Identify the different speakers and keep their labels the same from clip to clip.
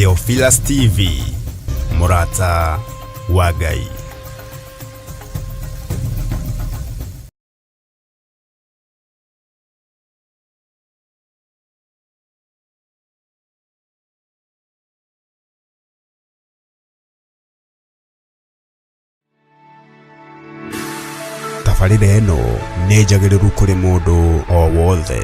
Speaker 1: Theophilus TV, mũrata wa Ngai. Tabarĩra ĩno nĩ njagĩrĩru kũrĩ mũndũ o wothe.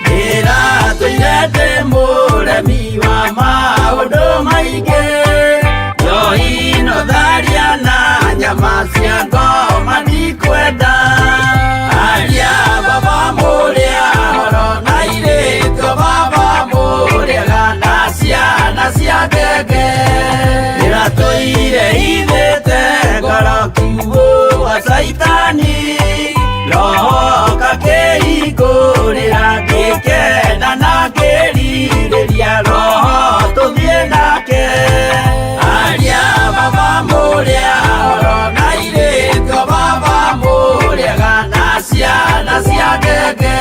Speaker 2: Ndĩratũire ndĩ mũremi wa maũndũ maingĩ, njohi no tharia na nyama cia ngoma ndikwenda. Aria baba mũrĩa horo na airĩtu baba mũrĩega na ciana cia ngenge. Ndĩratũire hithĩte ngoro kiugũ gwa caitani, roho kakĩhingũrĩra ngĩkena na ngĩrirĩria roho tũthiĩ nake. Aria baba mũrĩa horo na airĩtu baba mũrĩega na ciana cia ngenge.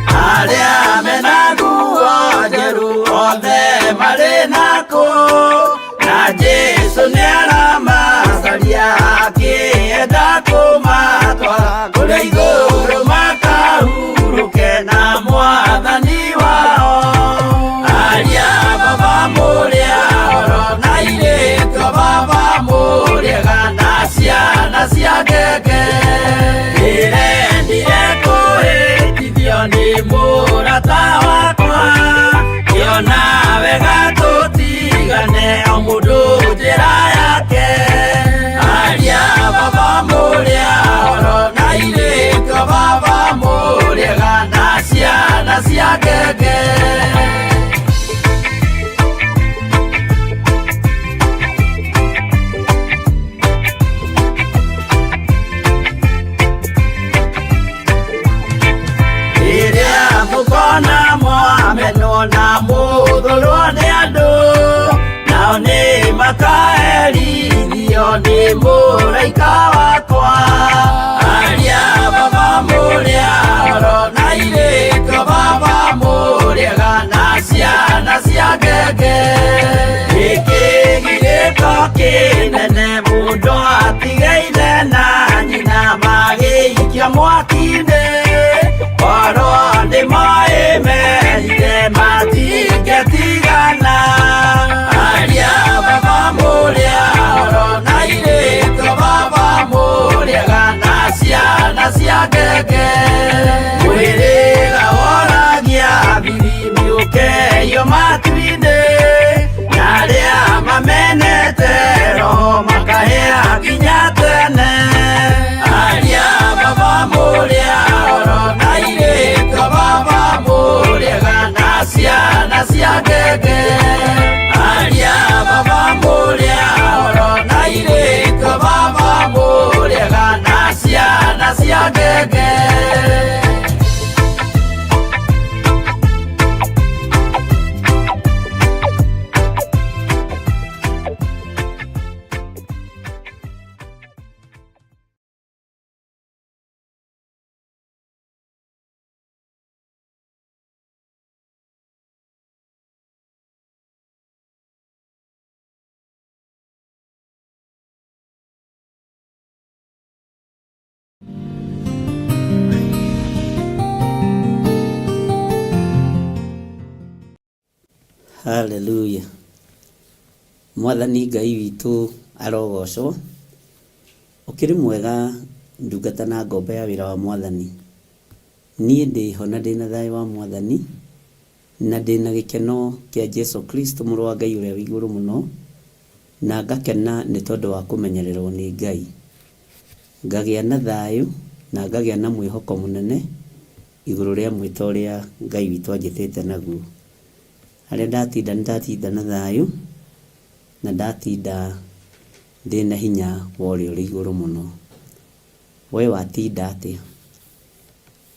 Speaker 2: Arĩa mena nguo njerũ othe marĩ nakũ, na Jesũ nĩaramacaria akĩenda kũmatwara kũrĩa igũrũ makahurũke na mwathani wao. Aria baba mũrĩa horo na airĩtu baba mũrĩega na ciana cia ngenge. Ndĩrendire kũhĩtithio nĩ mũrata wakwa, ngĩona wega tũtigane o mũndũ njĩra yake. Aria baba mũrĩa horo na airĩtu baba mũrĩega na ciana cia ngenge. Rĩrĩa mũkona mwamenwo na mũthũrwo nĩ andũ, nao nĩ makaherithio nĩ mũraika wakwa. Aria baba mũrĩa horo na airĩtu baba mũrĩega na ciana cia ngenge. Gĩkĩgirĩko kĩnene mũndũ atige ithe na nyina magĩikio mwaki-inĩ, korwo nĩ moĩ merire matingĩtigana. Aria baba mũrĩa horo na airĩtu baba mũrĩega na ciana cia ngenge. Mwĩrĩga woragia thiri mĩũkeio matu-inĩ, na arĩa mamenete roho makahĩa nginya tene. Aria baba mũrĩa horo na airĩtu baba mũrĩega na ciana cia ngenge. Aria baba mũrĩa horo na airĩtu baba mũrĩega na ciana cia ngenge.
Speaker 3: Haleluya. Mwathani Ngai witũ arogocwo. Ũkĩrĩ mwega ndungata na ngombo ya wĩra wa Mwathani. Niĩ ndĩho na ndĩna thayũ wa Mwathani, na ndĩna gĩkeno kĩa Jesu Kristo mũrũ wa Ngai ũrĩa wĩ igũrũ mũno, na ngakena nĩ tondũ wa kũmenyererwo nĩ Ngai. Ngagĩa na thayũ na ngagĩa na mwĩhoko mũnene igũrũ rĩa mwĩto ũrĩa Ngai witũ anjĩtĩte naguo. Harĩa ndatinda nĩ ndatinda na thayũ, na ndatinda ndĩna hinya wa ũrĩa ũrĩ igũrũ mũno. We watinda atĩa?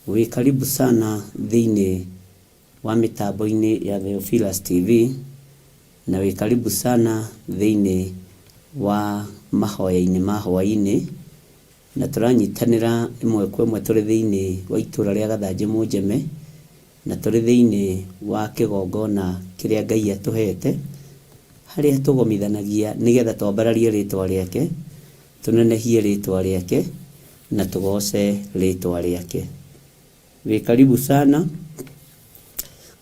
Speaker 3: Wĩ karibu sana thĩinĩ wa mĩtambo-inĩ ya Theophilus TV, na wĩ karibu sana thĩinĩ wa mahoya-inĩ ma hwaĩ-inĩ, na tũranyitanĩra ĩmwe kwa ĩmwe tũrĩ thĩinĩ wa itũra rĩa Gathanjĩ Mũnjeme, na tũrĩ thĩinĩ wa kĩgongona kĩrĩa Ngai atũhete, harĩa tũgomithanagia nĩgetha twambararie rĩtwa rĩake, tũnenehie rĩtwa rĩake, na tũgoce rĩtwa rĩake. Wĩ karibu sana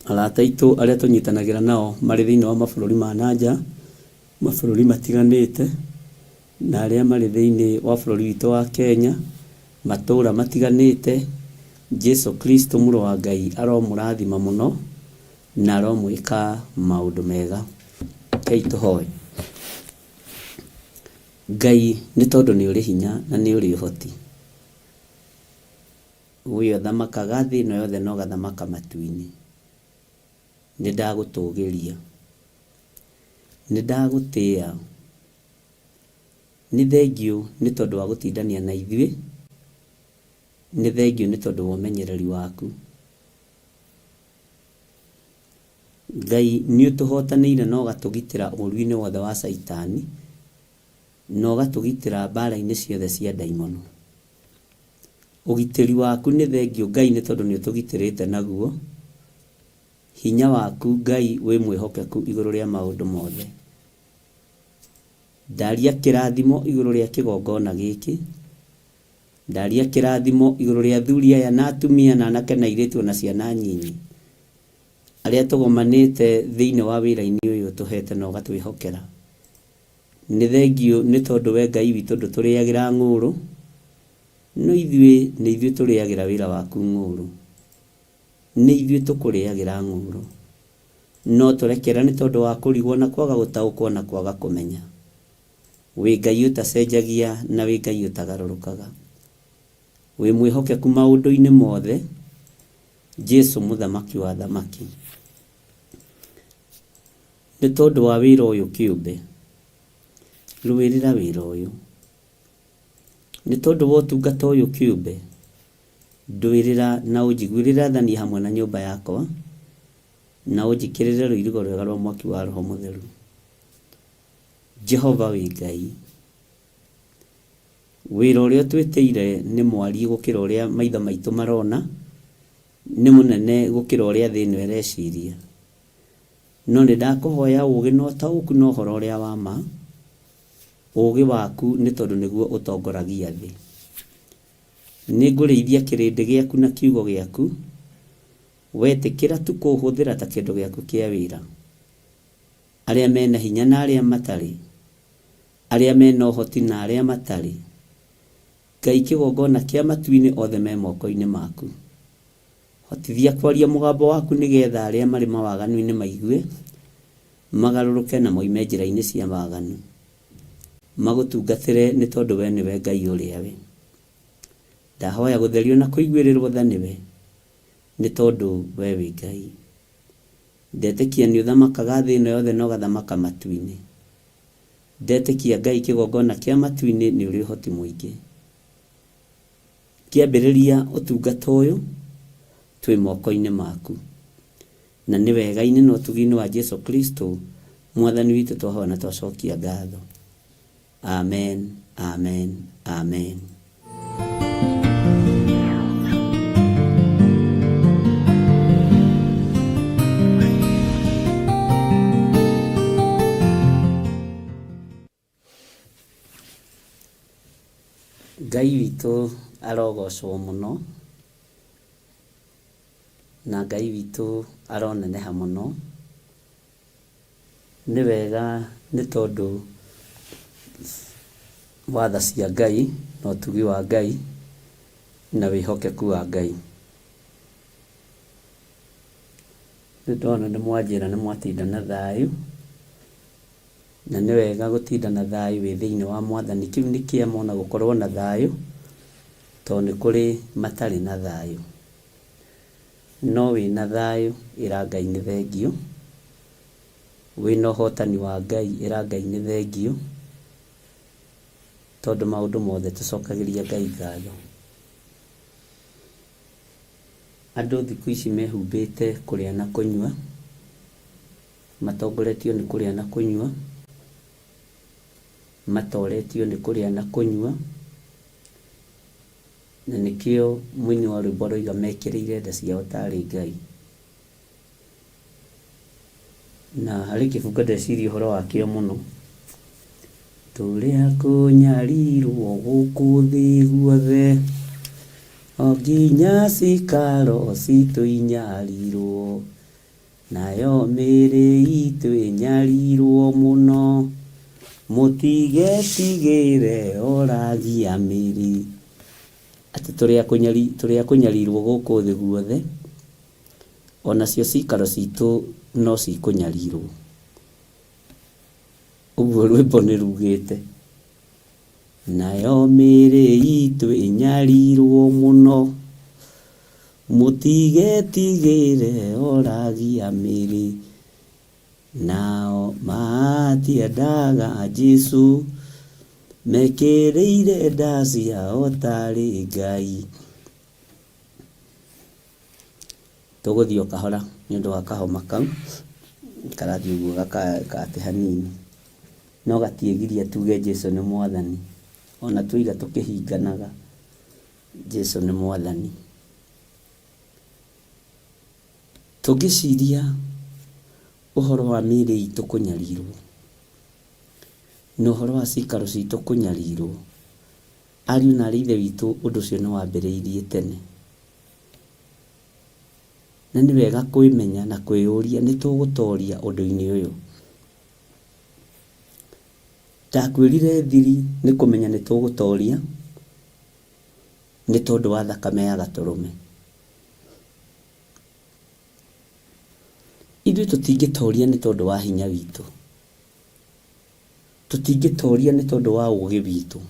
Speaker 3: arata aitũ arĩa tũnyitanagĩra nao marĩ thĩinĩ wa mabũrũri ma na nja, mabũrũri matiganĩte, na arĩa marĩ thĩinĩ wa bũrũri witũ wa Kenya, matũũra matiganĩte. Jesu Kristo mũrũ wa Ngai aromũrathima mũno na aromwĩka maũndũ mega. Rekei tũhoe. Ngai nĩ tondũ nĩ ũrĩ hinya na nĩ ũrĩ ũhoti, we ũthamakaga thĩ ĩno yothe na ũgathamaka matu-inĩ, nĩ ndagũtũgĩria, nĩ ndagũtĩa, nĩ thengiũ nĩ tondũ wa gũtindania na ithuĩ, nĩ thengiũ nĩ tondũ wa ũmenyereri waku. Ngai nĩ ũtũhotanĩire na ũgatũgitĩra ũũru-inĩ wothe wa Caitani, na ũgatũgitĩra mbara-inĩ ciothe cia ndaimono. Ũgitĩri waku nĩ thengiũ Ngai nĩ tondũ nĩ ũtũgitĩrĩte naguo. Hinya waku Ngai wĩ mwĩhokeku igũrũ rĩa maũndũ mothe. Ndaria kĩrathimo igũrũ rĩa kĩgongona gĩkĩ. Ndaria kĩrathimo igũrũ rĩa athuri aya na atumia na anake na airĩtu ona ciana nyinyi, arĩa tũgomanĩte thĩinĩ wa wĩra-inĩ ũyũ ũtũhete na ũgatwĩhokera. Nĩ thengiũ nĩ tondũ we Ngai witũ ndũtũrĩagĩra ng'ũũrũ, no ithuĩ nĩ ithuĩ tũrĩagĩra wĩra waku ng'ũũrũ. Nĩ ithuĩ tũkũrĩagĩra ng'ũũrũ. No tũrekera nĩ tondũ wa kũrigwo na kwaga gũtaũkwo na kwaga kũmenya. Wĩ Ngai ũtacenjagia na wĩ Ngai ũtagarũrũkaga. Wĩ mwĩhokeku maũndũ-inĩ mothe, Jesu mũthamaki wa athamaki. Nĩ tondũ wa wĩra ũyũ kĩũmbe, rũĩrĩra wĩra ũyũ. Nĩ tondũ wa ũtungata ũyũ kĩũmbe, ndũĩrĩra na ũnjiguĩrĩre tha niĩ hamwe na nyũmba yakwa, na ũnjĩkĩrĩre rũirigo rwega rwa mwaki wa Roho Mũtheru. Jehova wĩ Ngai. Wĩra ũrĩa ũtwĩtĩire nĩ mwariĩ gũkĩra ũrĩa maitho maitũ marona, nĩ mũnene gũkĩra ũrĩa thĩ ĩno ĩreciria. No nĩ ndakũhoya ũũgĩ na ũtaũku na ũhoro ũrĩa wa ma, ũũgĩ waku nĩ tondũ nĩguo ũtongoragia thĩ. Nĩ ngũrĩithia kĩrĩndĩ gĩaku na kiugo gĩaku, wetĩkĩra tu kũũhũthĩra ta kĩndũ gĩaku kĩa wĩra. Arĩa mena hinya na arĩa matarĩ, arĩa mena ũhoti na arĩa matarĩ, Ngai kĩgongona kĩa matu-inĩ othe me moko-inĩ maku. Hotithia kwaria mũgambo waku nĩgetha arĩa marĩ mawaganu-inĩ maigue, magarũrũke na moime njĩra-inĩ cia waganu, magũtungatĩre nĩ tondũ wee nĩwe Ngai ũrĩa we. Ndahoya gũtherio na kũiguĩrĩrwo tha nĩwe, nĩ tondũ wee wĩ Ngai. Ndetĩkia nĩ ũthamakaga thĩ ĩno yothe na ũgathamaka matu-inĩ. Ndetĩkia Ngai kĩgongona kĩa matu-inĩ nĩ ũrĩ ũhoti mũingĩ. Ngĩambĩrĩria ũtungata ũyũ, twĩ moko-inĩ maku. Na nĩ wega-inĩ na ũtugi-inĩ wa Jesu Kristo, Mwathani witũ twahoya na twacokia ngatho. Amen, amen, amen. Ngai witũ arogocwo mũno, na Ngai witũ aroneneha mũno. Nĩ wega nĩ tondũ wa tha cia Ngai na ũtugi wa Ngai na wĩhokeku wa Ngai. Nĩ ndona nĩ mwanjĩra nĩ mwatinda na thayũ, na nĩ wega gũtinda na thayũ wĩ thĩinĩ wa Mwathani. Kĩu nĩ kĩama ona gũkorwo na thayũ, tondũ nĩ kũrĩ matarĩ na thayũ. No wĩna thayũ ĩra Ngai nĩ thengiũ, wĩna ũhotani wa Ngai ĩra Ngai nĩ thengiũ, tondũ maũndũ mothe tũcokagĩria Ngai ngatho. Andũ thikũ ici mehumbĩte kũrĩa na kũnyua, matongoretio nĩ kũrĩa na kũnyua, matoretio nĩ kũrĩa na kũnyua, na nĩkĩo mũini wa rwĩmbo aroiga mekĩrĩire nda ciao tarĩ Ngai. Na harĩ kĩbungo ndeciria ũhoro wakĩo mũno. Tũrĩ a kũnyarirwo gũkũ thĩ guothe, o nginya cikaro citũ inyarirwo, nayo mĩĩrĩ itũ ĩnyarirwo mũno, mũtigetigĩre oragia mĩĩrĩ. Atĩ tũrĩ a kũnyarirwo gũkũ thĩ guothe, onacio cikaro citũ no cikũnyarirwo. Ũguo rwĩmbo nĩ rugĩte. Nayo mĩĩrĩ itũ ĩnyarirwo mũno, mũtigetigĩre oragia mĩĩrĩ. Nao matiendaga Jesũ, mekĩrĩire nda ciao tarĩ Ngai. Tũgũthiĩ o kahora nĩ ũndũ wa kahoma kau, karathiĩ ũguo gakate hanini, no gatiĩgiria tuge Jesũ nĩ Mwathani, ona twoiga tũkĩhinganaga, Jesũ nĩ Mwathani. Tũngĩciria ũhoro wa mĩĩrĩ itũ kũnyarirwo, na ũhoro wa cikaro citũ kũnyarirwo, ariũ na aarĩ a Ithe witũ ũndũ ũcio nĩ wambĩrĩirie tene. Na nĩ wega kwĩmenya na kwĩyũria nĩ tũgũtoria ũndũ-inĩ ũyũ. Ndakwĩrire thiri nĩ kũmenya nĩ tũgũtoria nĩ tondũ wa thakame ya gatũrũme. Ithuĩ tũtingĩtoria nĩ tondũ wa hinya witũ. Tũtingĩtoria nĩ tondũ wa ũgĩ witũ.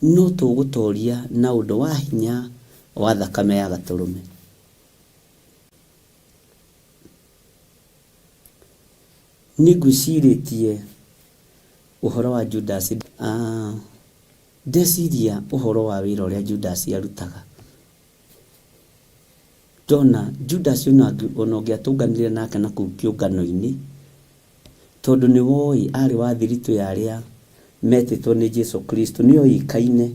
Speaker 3: No tũgũtoria na ũndũ wa hinya wa thakame ya gatũrũme. Nĩ ngwĩcirĩtie ũhoro wa Judas. Ndeciria ũhoro wa wĩra ũrĩa Judas arutaga. Ndona Judas ona ũngĩatũnganire nake na kũu kĩũngano-inĩ, tondũ nĩ woĩ arĩ wa thiritũ ya arĩa metĩtwo nĩ Jesu Kristo, nĩ oĩkaine.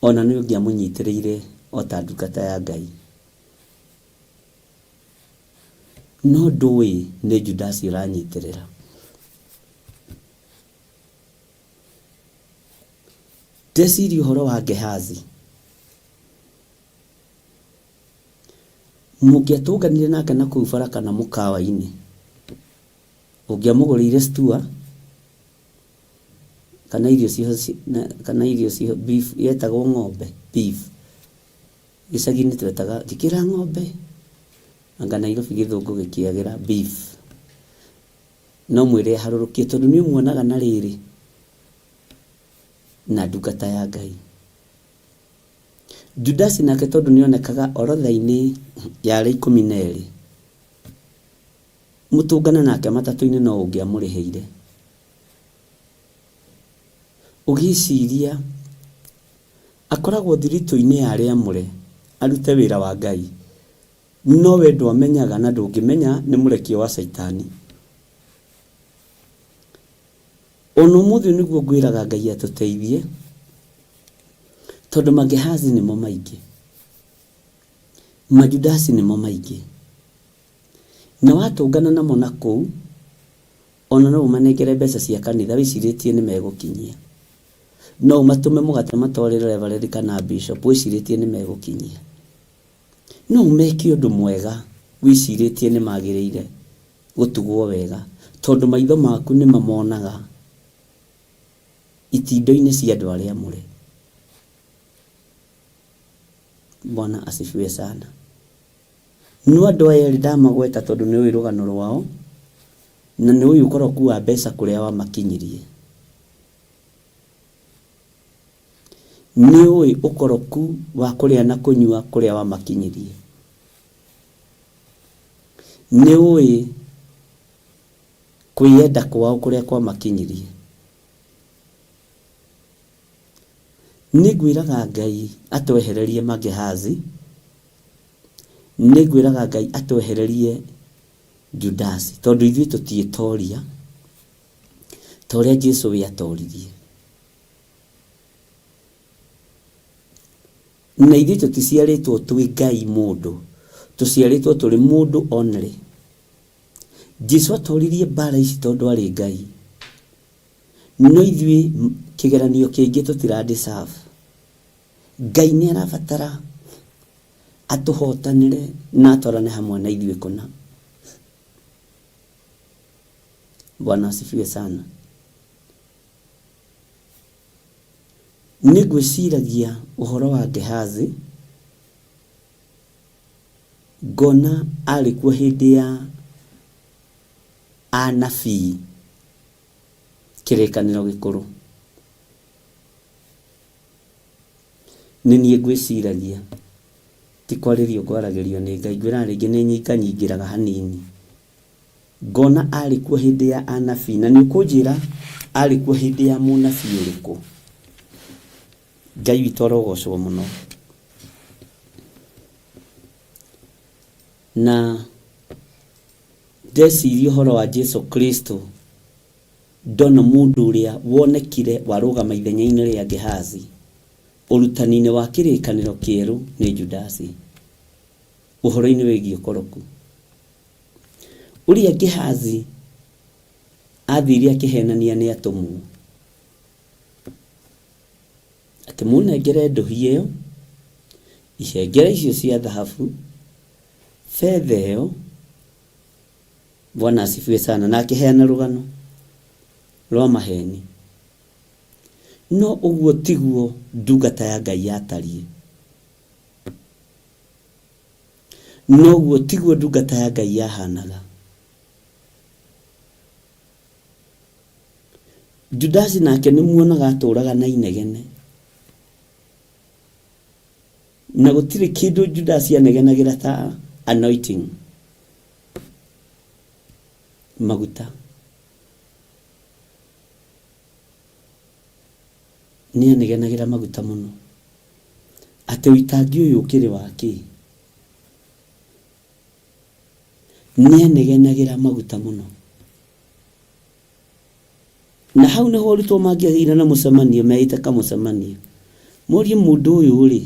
Speaker 3: Ona nĩ ũngĩamũnyitĩrĩire o ta ndungata ya Ngai. No ndũĩ nĩ Judasi ũranyitĩrĩra. Ndeciria ũhoro wa Gehazi. Mũngĩatũnganire nake na kũu bara kana mũkawa-inĩ, ũngĩamũgũrĩire stua kana irio ciho, kana irio ciho beef yetagwo ng'ombe beef. Gĩcagi-inĩ twetaga njĩkĩra ng'ombe, anga Nairobi gĩthũngũ gĩkĩagĩra beef. No mwĩre aharũrũkie tondũ nĩ ũmuonaga na rĩrĩ na ndungata ya Ngai. Judasi nake tondũ nĩ onekaga orodha-inĩ ya arĩa 12, mũtũngane nake matatũ-inĩ no ũngĩamũrĩhĩire. Ũgĩciria akoragwo thiritũ-inĩ ya arĩa amũre arute wĩra wa Ngai, no we ndwamenyaga na ndũngĩmenya nĩ mũrekio wa Caitani. Ona ũmũthĩ ũyũ nĩguo ngwĩraga Ngai atũteithie, tondũ Magehazi nĩmo maingĩ, Majudasi nĩmo maingĩ. Na watũngana namo na kũu, ona no ũmanengere mbeca cia kanitha wĩcirĩtie nĩ megũkinyia. No ũmatũme mũgate matwarĩre reverend kana bishop wĩcirĩtie nĩ megũkinyia. No ũmeke ũndũ mwega wĩcirĩtie nĩ magĩrĩire gũtugwo wega, tondũ maitho maku nĩ mamonaga itindo-inĩ cia andũ arĩa amũre. Bwana asifiwe sana. No andũ aya erĩ ndamagweta tondũ nĩ ũĩ rũgano rwao na nĩ ũĩ ũkoroku wa mbeca kũrĩa wamakinyirie. Nĩ ũĩ ũkoroku wa kũrĩa na kũnyua kũrĩa wamakinyirie. Nĩ ũĩ kwĩyenda kwao kũrĩa kwamakinyirie. Nĩ ngwĩraga Ngai atwehererie Magehazi, nĩ ngwĩraga Ngai atwehererie Judasi, tondũ ithuĩ tũtiĩtoria ta ũrĩa Jesu we atoririe. Na ithuĩ tũticiarĩtwo twĩ Ngai mũndũ, tũciarĩtwo tũrĩ mũndũ only. Jesu atoririe mbara ici tondũ arĩ Ngai. No ithuĩ kĩgeranio kĩngĩ tũtira deserve. Ngai nĩ arabatara atũhotanĩre na atwarane hamwe na ithuĩ kũna. Bwana asifiwe sana. Nĩ ngwĩciragia ũhoro wa Gehazi, ngona arĩ kuo hĩndĩ ya anabii kĩrĩkanĩro gĩkũrũ. Nĩ niĩ ngwĩciragia, ti kwarĩrio ngwaragĩrio nĩ Ngai, ngwĩraga rĩngĩ nĩ nyinganyingĩraga hanini. Ngona arĩ kuo hĩndĩ ya anabii, na nĩ ũkũnjĩra arĩ kuo hĩndĩ ya mũnabii ũrĩkũ? Ngai witũ arogocwo mũno. Na ndeciria ũhoro wa Jesu Kristo, ndona mũndũ ũrĩa wonekire warũgama ithenya-inĩ rĩa Gehazi ũrutani-inĩ wa kĩrĩkanĩro kĩerũ nĩ Judasi, ũhoro-inĩ wĩgiĩ ũkoroku. Ũrĩa Gehazi athire akĩhenania nĩ atũmwo, atĩ mũnengere ndũhi ĩyo, ihengere icio cia thahabu, betha ĩyo. Bwana asifiwe sana. Na akĩheana rũgano rwa maheni. No ũguo tiguo ndungata ya Ngai yatariĩ. No ũguo tiguo ndungata ya Ngai yahanaga. Judasi nake nĩ muonaga atũraga na inegene. Na gũtirĩ kĩndũ Judasi anegenagĩra ta anointing. Maguta. Nĩ anegenagĩra maguta mũno. Atĩ ũitangi ũyũ ũkĩrĩ wa kĩ? Nĩ anegenagĩra maguta mũno. Na hau nĩho arutwo mangĩagĩire na mũcemanio, meĩte kamũcemanio. Morie mũndũ ũyũ rĩ,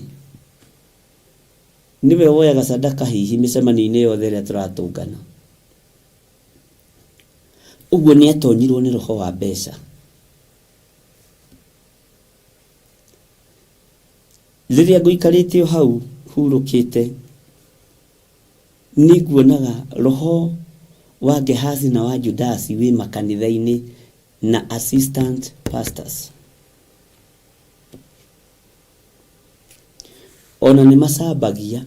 Speaker 3: nĩwe woyaga sadaka hihi mĩcemanio-inĩ yothe ĩrĩa tũratũngana. Ũguo nĩ atonyirwo nĩ roho wa mbeca. Rĩrĩa ngũikarĩte o hau hurũkĩte, nĩ nguonaga roho wa Gehazi na wa Judasi wĩ makanitha-inĩ na assistant pastors. Ona nĩ macambagia,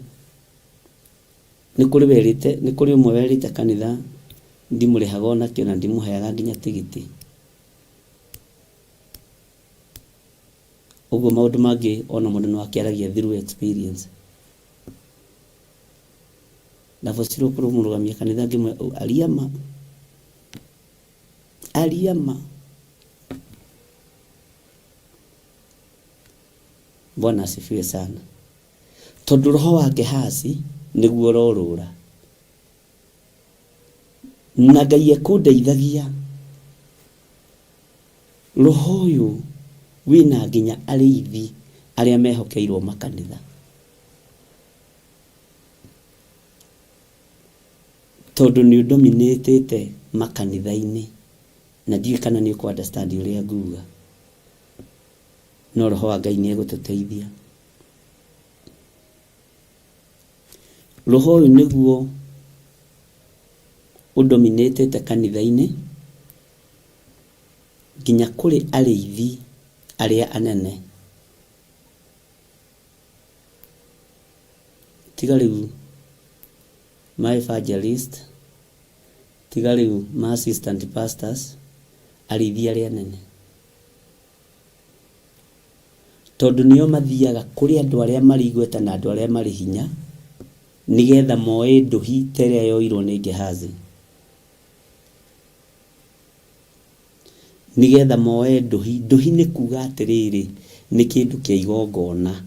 Speaker 3: nĩ kũrĩ werĩte, nĩ kũrĩ ũmwe werĩte kanitha ndimũrĩhaga onakĩ na ndimũheaga nginya tigiti. Ũguo maũndũ mangĩ ona mũndũ no akĩaragia through experience. Ndabocirwo kũrũgamia kanitha ngĩmwĩra aria ma, aria ma. Bwana asifiwe sana. Tondũ roho wa Gehazi nĩguo ũrorũra. Na Ngai ekũndeithagia roho ũyũ wĩna nginya arĩithi arĩa mehokeirwo makanitha. Tondũ nĩ ũndominĩtĩte makanitha-inĩ na ndiũĩ kana nĩ ũkũ understand ũrĩa nguga. No roho wa Ngai nĩ egũtũteithia. Roho ũyũ nĩguo ũndominĩtĩte kanitha-inĩ nginya kũrĩ arĩithi arĩa anene. Tiga rĩu ma evangelist, tiga rĩu ma assistant pastors, arĩithi arĩa anene. Tondũ nĩo mathiaga kũrĩ andũ arĩa marĩ igweta na andũ arĩa marĩ hinya, nĩgetha moe ndũhi ta ĩrĩa yoirwo nĩ Gehazi. Nĩgetha moe ndũhi. Ndũhi nĩ kuga atĩrĩrĩ, nĩ kĩndũ kĩa igongona.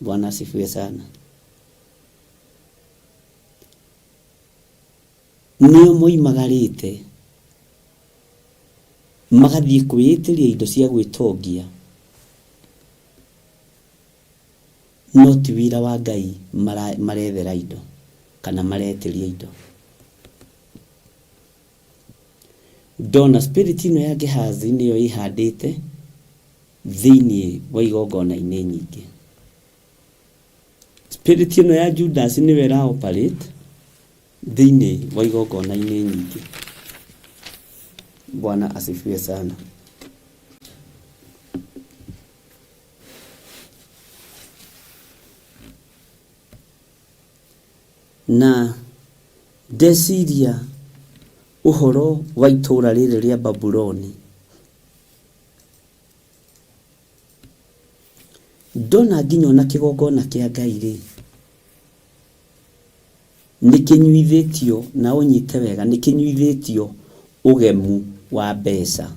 Speaker 3: Bwana asifiwe sana. Nĩo moimagarĩte magathiĩ kwĩĩtĩria indo cia gwĩtongia, no ti wĩra wa Ngai marethera indo kana maretĩria indo. Ndona spirit ĩno ya Gehazi nĩyo ĩhandĩte thĩinĩ wa igongona-inĩ nyingĩ. Spirit ĩno ya Judas nĩyo ĩra operate thĩinĩ wa igongona-inĩ nyingĩ. Bwana asifiwe sana. Na ndeciria ũhoro wa itũũra rĩrĩ rĩa Babuloni, ndona nginya ona kĩgongona kĩa Ngai rĩ, nĩ kĩnyuithĩtio, na ũnyite wega, nĩ kĩnyuithĩtio ũgemu wa mbeca.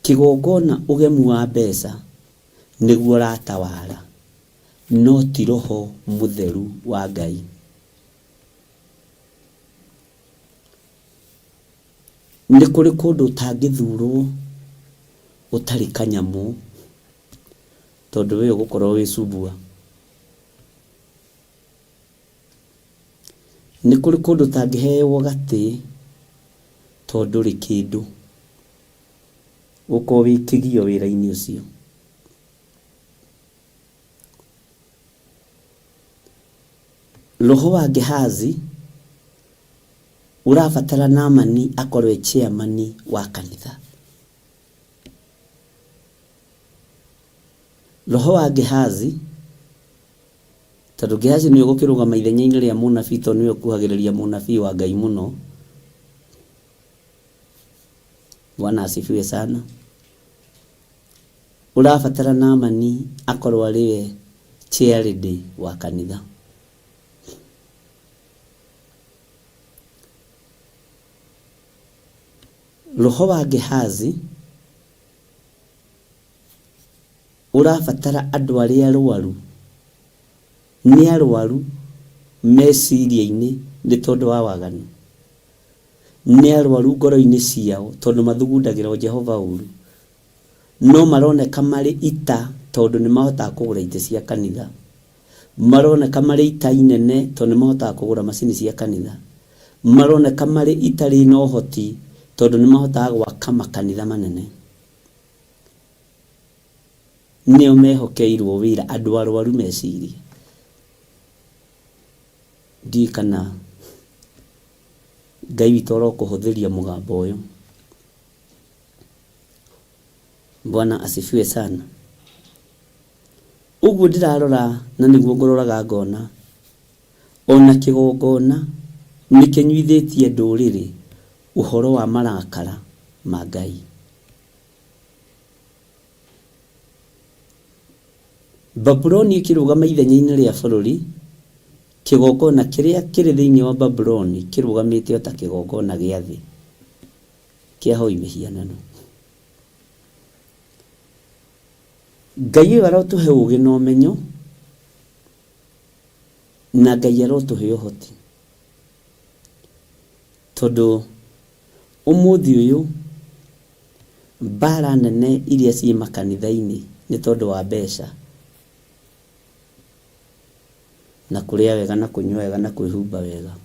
Speaker 3: Kĩgongona ũgemu wa mbeca nĩguo ũratawara, no ti Roho Mũtheru wa Ngai. Nĩ kũrĩ kũndũ ũtangĩthurwo ũtarĩ kanyamũ, tondũ we ũgũkorwo wĩ cubua. Nĩ kũrĩ kũndũ ũtangĩheo gatĩ tondũ ndũrĩ kĩndũ, ũkorwo wĩ kĩgio wĩra-inĩ ũcio. Roho wa Gehazi ũrabatara Naamani akorwo e chairman wa kanitha. Roho wa Gehazi, tondũ Gehazi nĩwe ũgũkĩrũgama ithenya-inĩ rĩa mũnabii tondũ nĩwe ũkuhagĩrĩria mũnabii wa Ngai mũno. Bwana asifiwe sana. Ũrabatara Naamani akorwo arĩ we chairlady wa kanitha. Roho wa Gehazi ũrabatara andũ arĩa arwaru, nĩ arwaru meciria-inĩ nĩ tondũ wa waganu, nĩ arwaru ngoro-inĩ ciao tondũ mathugundagĩra o Jehova ũru, no maroneka marĩ ita tondũ nĩ mahotaga kũgũra itĩ cia kanitha, maroneka marĩ ita inene tondũ nĩ mahotaga kũgũra macini cia kanitha, maroneka marĩ ita rĩna ũhoti tondũ nĩ mahotaga gwaka makanitha manene. Nĩo mehokeirwo wĩra, andũ arwaru meciria. Ndiũĩ kana Ngai witũ arokũhũthĩria mũgambo ũyũ. Bwana asifiwe sana. Ũguo ndĩrarora na nĩguo ngũroraga ngona ona kĩgongona nĩ kĩnyuithĩtie ndũrĩrĩ ũhoro wa marakara ma Ngai. Babuloni ĩkĩrũgama ithenya-inĩ rĩa bũrũri, kĩgongona kĩrĩa kĩrĩ thĩinĩ wa Babuloni kĩrũgamĩte o ta kĩgongona gĩa thĩ kĩa ahoi mĩhianano. Ngai ũyũ arotũhe ũũgĩ na ũmenyo, na Ngai arotũhe ũhoti. Tondũ ũmũthĩ ũyũ mbara nene iria ciĩ makanitha-inĩ nĩ tondũ wa mbeca, na kũrĩa wega na kũnyua wega na kwĩhumba wega.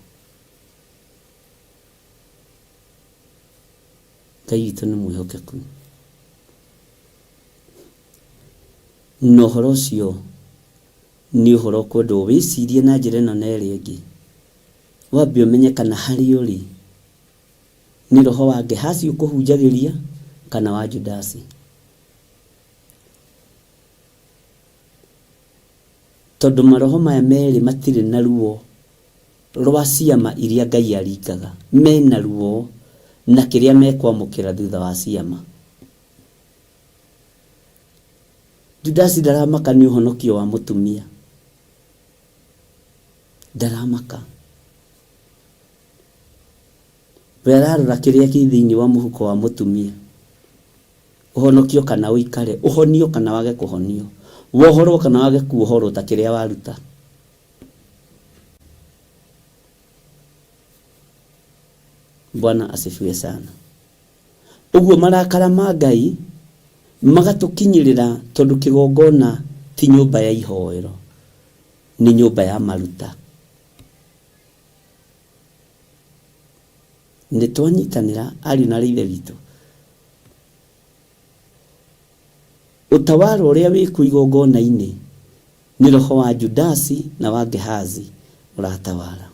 Speaker 3: Ngai witũ nĩ mwĩhokeku. Na ũhoro ũcio nĩ ũhoro ũkwendwo wĩcirie na njĩra ĩno na ĩrĩa ĩngĩ. Wambe ũmenye kana harĩa ũrĩ nĩ roho wa Gehazi ũkũhunjagĩria kana wa Judasi. Tondũ maroho maya merĩ matirĩ na ruo rwa ciama iria Ngai aringaga, mena ruo na kĩrĩa mekwamũkĩra thutha wa ciama. Judasi ndaramaka nĩ ũhonokio wa mũtumia, ndaramaka. We ararora kĩrĩa kĩ thĩinĩ wa mũhuko wa mũtumia. Ũhonokio kana ũikare, ũhonio kana wage kũhonio, wohorwo kana wage kuohorwo ta kĩrĩa waruta. Bwana asifiwe sana. Ũguo marakara ma Ngai magatũkinyĩrĩra tondũ kĩgongona ti nyũmba ya ihoero, nĩ nyũmba ya maruta. Nĩ twanyitanĩra ariũ na aarĩ a Ithe witũ? Ũtawara ũrĩa wĩkuo igongona-inĩ nĩ roho wa Judasi na wa Gehazi ũratawara.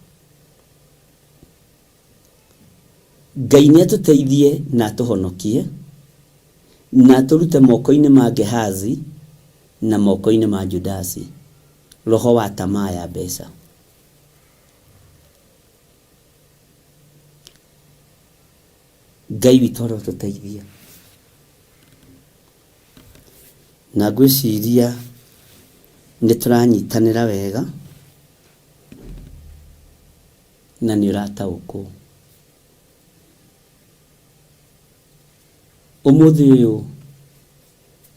Speaker 3: Ngai nĩ atũteithie na atũhonokie na atũrute moko-inĩ ma Gehazi na moko-inĩ ma Judasi, roho wa tamaa ya mbeca. Ngai witũ arotũteithia. Na ngwĩciria nĩ tũranyitanĩra wega na nĩ ũrataũkwo. Ũmũthĩ ũyũ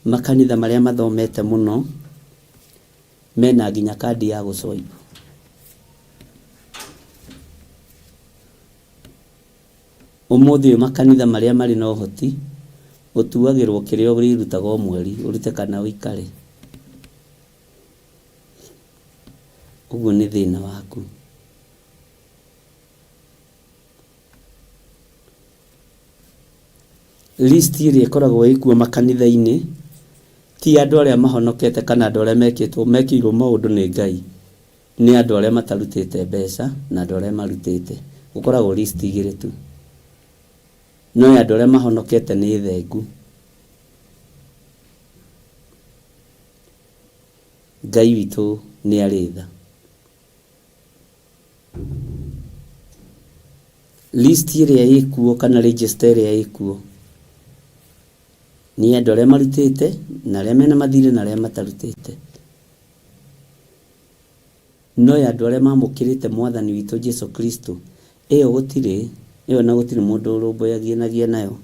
Speaker 3: makanitha marĩa mathomete mũno mena nginya kandi ya gũ swipe. Ũmũthĩ ũyũ makanitha marĩa marĩ na ũhoti ũtuagĩrwo kĩrĩa ũrĩrutaga o mweri, ũrute kana ũikare. Ũguo nĩ thĩna waku. List ĩrĩa ĩkoragwo ĩkuo makanitha-inĩ ti andũ arĩa mahonokete kana andũ arĩa mekĩtwo mekĩirwo maũndũ nĩ Ngai. Nĩ andũ arĩa matarutĩte mbeca na andũ arĩa marutĩte. Gũkoragwo list igĩrĩ tu. No ya andũ arĩa mahonokete nĩ thengu. Ngai witũ nĩ arĩ tha. List ĩrĩa ĩkuo kana register ĩrĩa ĩkuo nĩ andũ arĩa marutĩte na arĩa mena mathirĩ na arĩa matarutĩte. No ya andũ arĩa mamũkĩrĩte Mwathani witũ Jesu Kristo, ĩyo gũtirĩ, ĩyo na gũtirĩ mũndũ ũrũmbũyanagia nayo.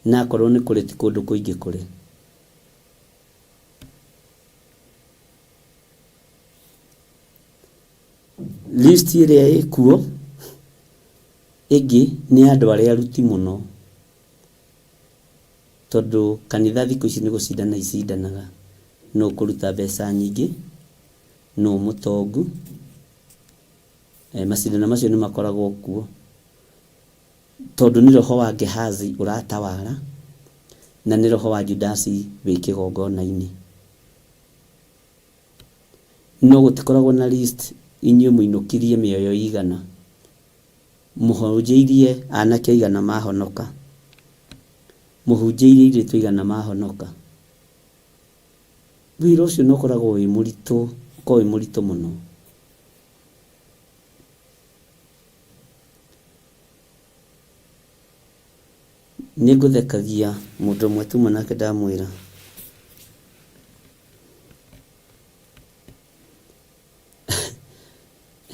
Speaker 3: Na akorwo nĩ kũrĩ ti kũndũ kũingĩ kũrĩ. List ĩrĩa ĩkuo ĩngĩ nĩ ya andũ arĩa aruti mũno. Tondũ kanitha thikũ ici nĩ gũcindana icindanaga, nũ ũkũruta mbeca nyingĩ, nũ mũtongu, macindano macio nĩ makoragwo kuo. Tondũ nĩ roho wa Gehazi ũratawara, na nĩ roho wa Judasi wĩ kĩgongona-inĩ. No gũtikoragwo na list inyuĩ mũinũkirie mĩoyo igana, mũhunjĩirie anake aigana mahonoka, mũhunjĩirie airĩtu aigana mahonoka. Wĩra ũcio nĩ ũkoragwo wĩ mũritũ, ũkoragwo wĩ mũritũ mũno. Nĩ ngũthekagia mũndũ ũmwe tuma nake ndamwĩra.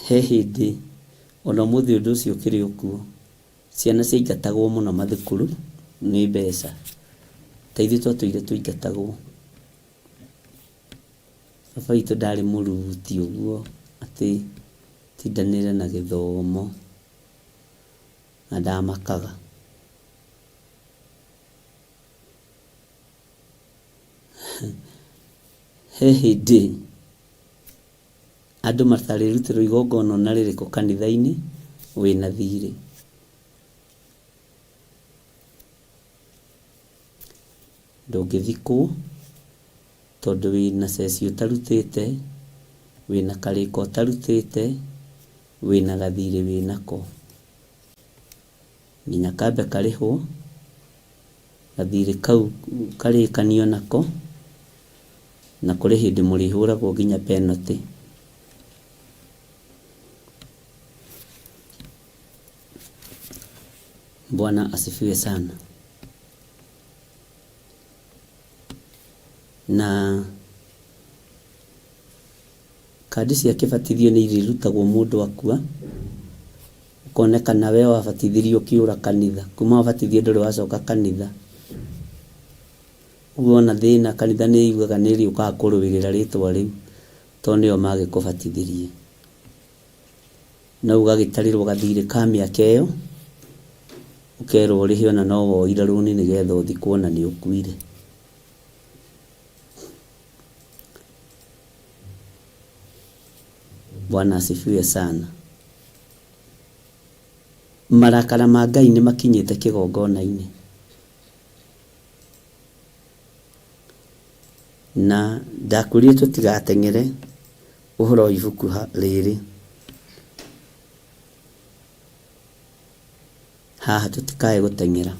Speaker 3: He hĩndĩ ona ũmũthĩ ũndũ ũcio ũkĩrĩ o kuo, ciana ciaingatagwo mũno mathukuru nĩ mbeca. Ta ithuĩ twatũire tũingatagwo. Baba witũ ndarĩ mũruti ũguo atĩ atindanĩre na gĩthomo na ndamakaga. He hĩndĩ andũ matarĩrutĩrwo igongona ona rĩrĩkũ kanitha-inĩ wĩna thirĩ. Ndũngĩthikwo tondũ wĩna ceci ũtarutĩte, wĩna karĩko ũtarutĩte, wĩna gathirĩ wĩnako. Nginya kambe karĩhwo, gathirĩ kau karĩkanio nako, na kũrĩ hĩndĩ mũrĩhũragwo nginya penalty. Bwana asifiwe sana. Na kandi cia kĩbatithio nĩ irĩrutagwo mũndũ akua, ũkonekana we wabatithirio ũkĩũra kanitha, kuma wabatithio ndũrĩ wacoka kanitha. Ũguo wona thĩna kanitha nĩ yugaga nĩ ĩrĩũkaga kũrũĩrĩra rĩtwa rĩu tondũ nĩo magĩkũbatithirie. No ũgagĩtarĩrwo gathirĩ ka mĩaka ĩyo, ũkerwo ũrĩhe ona no woire rũni nĩgetha ũthikwo na nĩ ũkuire. Bwana asifiwe sana. Marakara ma Ngai nĩ makinyĩte kĩgongona-inĩ. Na ndakwĩrire tũtigateng'ere ũhoro wa ibuku rĩrĩ. Haha tũtikae gũteng'era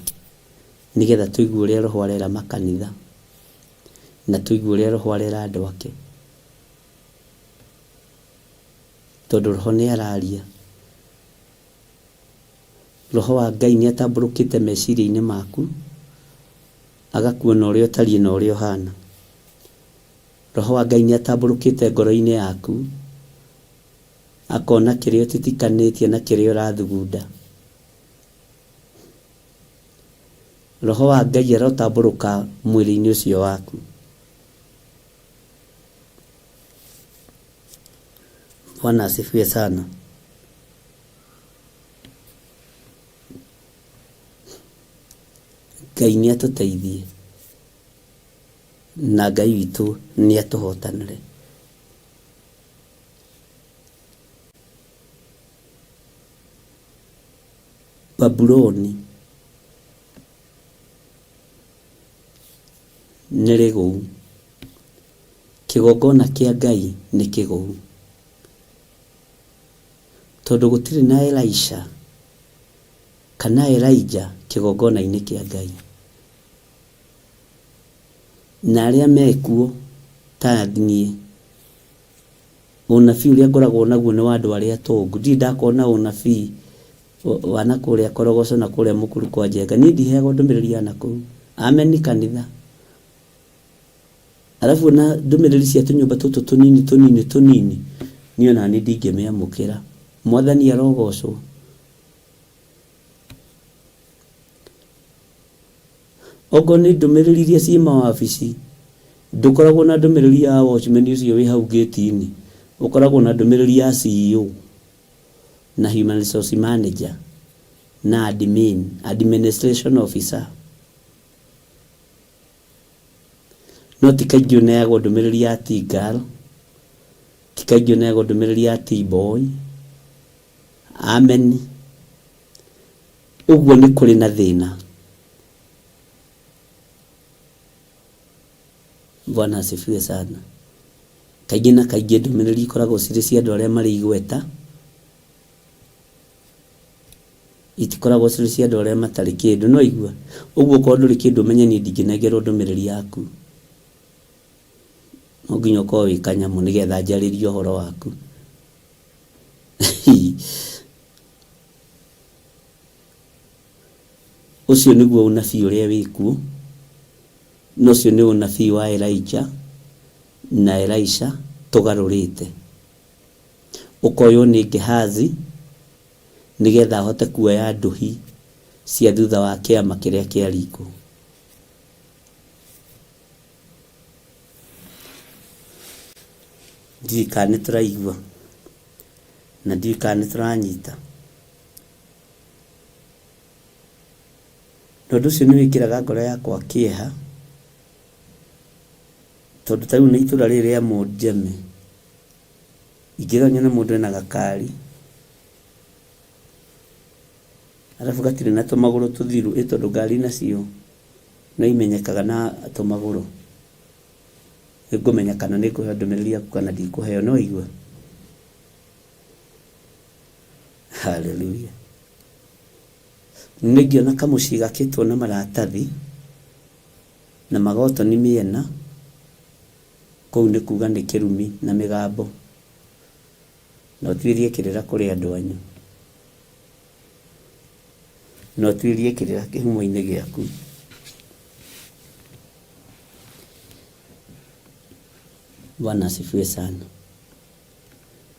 Speaker 3: nĩgetha tũigue ũrĩa Roho arera makanitha na tũigue ũrĩa Roho arera andũ ake. Tondũ Roho nĩ araria. Roho wa Ngai nĩ atambũrũkĩte meciria-inĩ maku, agakuona ũrĩa ũtariĩ na ũrĩa ũhana. Roho wa Ngai nĩ atambũrũkĩte ngoro-inĩ yaku, akona kĩrĩa ũtitikanĩtie na kĩrĩa ũrathugunda. Roho wa Ngai arotambũrũka mwĩrĩ-inĩ ũcio waku. Bwana asifiwe sana. Ngai nĩ atũteithie na Ngai witũ nĩ atũhotanĩre. Babuloni nĩ rĩgũu. Kĩgongona kĩa Ngai nĩ kĩgũu. Tondũ gũtirĩ na Elisha kana Elijah kĩgongona-inĩ kĩa Ngai. Na arĩa mekuo ta niĩ, ũnabii ũrĩa ngoragwo naguo nĩ wa andũ arĩa atongu. Ndirĩ ndakona ũnabii wa na kũrĩa Korogoco na kũrĩa Mũkuru kwa Njenga. Niĩ ndiheagwo ndũmĩrĩri ya nakũu. Ameni kanitha. Arabu ona ndũmĩrĩri cia tũnyũmba tũtũ tũnini tũnini tũnini, niĩ ona niĩ ndingĩmĩamũkĩra. Mwathani arogocwo. Okorwo nĩ ndũmĩrĩri iria ciĩ mawabici, ndũkoragwo na ndũmĩrĩri ya watchman ũcio wĩ hau gate-inĩ, ũkoragwo na ndũmĩrĩri ya CEO na human resource manager na admin, administration officer. No ti kaingĩ ũneagwo ndũmĩrĩri ya T-girl, ti kaingĩ ũneagwo ndũmĩrĩri ya T-boy. Amen. Ũguo nĩ kũrĩ na thĩna. Bwana asifiwe sana. Kaingĩ na kaingĩ ndũmĩrĩri ikoragwo cirĩ cia andũ arĩa marĩ igweta, itikoragwo cirĩ cia andũ arĩa matarĩ kĩndũ. Nĩ waigua? Ũguo okorwo ndũrĩ kĩndũ ũmenye niĩ ndingĩnengerwo ndũmĩrĩri yaku. No nginya ũkorwo wĩ kanyamũ nĩgetha njarĩrie ũhoro waku. Ũcio nĩguo ũnabii ũrĩa wĩkuo, na ũcio nĩ ũnabii wa Elijah na Elisha tũgarũrĩte. Ũkoywo nĩ Gehazi nĩgetha ahote kuoya ndũhi cia thutha wa kĩama kĩrĩa kĩaringwo. Ndiũĩ kana nĩ tũraigua na ndiũĩ kana nĩ tũranyita. Na ũndũ ũcio nĩ wĩkĩraga ngoro yakwa kĩeha, tondũ ta rĩu nĩ itũra rĩrĩ rĩa Mũnjeme, ingĩrora nyone mũndũ ena gakari, arabu gatirĩ na tũmagũrũ tũthiru, ĩ tondũ ngari nacio. No imenyekaga na tũmagũrũ. Nĩngũmenya kana nĩngũheo ndũmĩrĩri yaku kana ndikũheo. No igua? Haleluya. Nĩngĩona kamũciĩ gakĩtwo na maratathi na magotoni mĩena, kũu nĩ kuga nĩ kĩrumi na mĩgambo. Na ũtuĩrie kĩrĩra kũrĩ andũ anyu. Na ũtuĩrie kĩrĩra kĩhumo-inĩ gĩaku. Bwana asifiwe sana.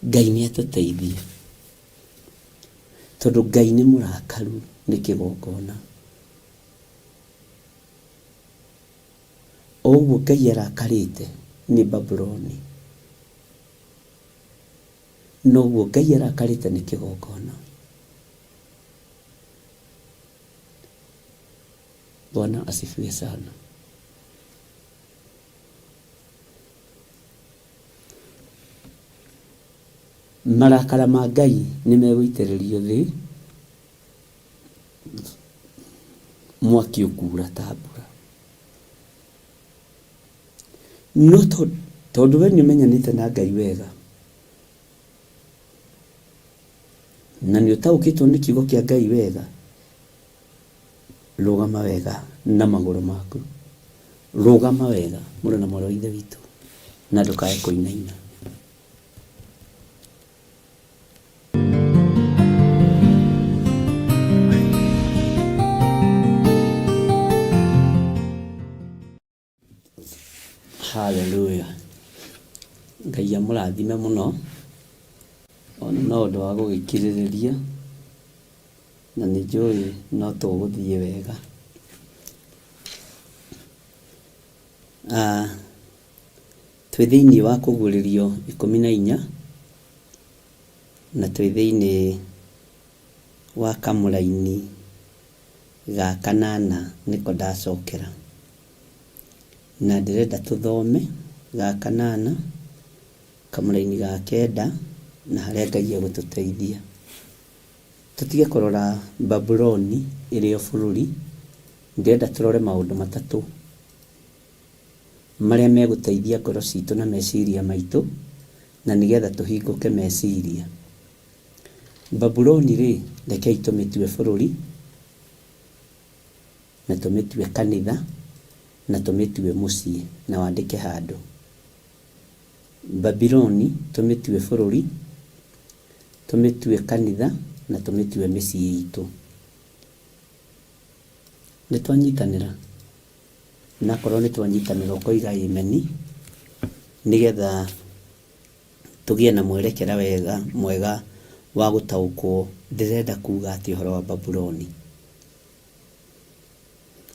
Speaker 3: Ngai nĩ atũteithie. Tondũ Ngai nĩ mũrakaru nĩ kĩgongona. O ũguo Ngai arakarĩte nĩ Babuloni, noguo Ngai arakarĩte nĩ kĩgongona. Bwana asifiwe sana. Marakara ma Ngai nĩ megũitĩrĩrio thĩ, mwaki ũkuura ta mbura. No tondũ we nĩ ũmenyanĩte na Ngai wega, na nĩ ũtaũkĩtwo nĩ kiugo kĩa Ngai wega, rũgama wega na magũrũ maku. Rũgama wega mũrũ na mwarĩ wa Ithe witũ, na ndũkae kũinaina. Hallelujah. Ngai amũrathime mũno. Ona no ũndũ wa gũgĩkirĩrĩria na nĩ njũĩ no tũgũthiĩ wega. Ah, twĩ thĩinĩ wa kũguũrĩrio 14 na twĩ thĩinĩ wa kamũraini ga kanana nĩko ndacokera. Na ndĩrenda tũthome ga kanana kamũraini ga kenda na harĩa Ngai egũtũteithia. Tũtige kũrora Babuloni ĩrĩ o bũrũri, ndĩrenda tũrore maũndũ matatũ marĩa megũteithia ngoro citũ na meciria maitũ na nĩgetha tũhingũke meciria. Babuloni rĩ, rekei tũmĩtue bũrũri na tũmĩtue kanitha na tũmĩtue mũciĩ na wandĩke handũ. Babuloni tũmĩtue bũrũri, tũmĩtue kanitha na tũmĩtue mĩciĩ itũ. Nĩ twanyitanĩra? Na akorwo nĩ twanyitanĩra ũkoiga ameni nĩgetha tũgĩe na mwerekera wega mwega wa gũtaũkwo ndĩrenda kuga atĩa ũhoro wa Babuloni.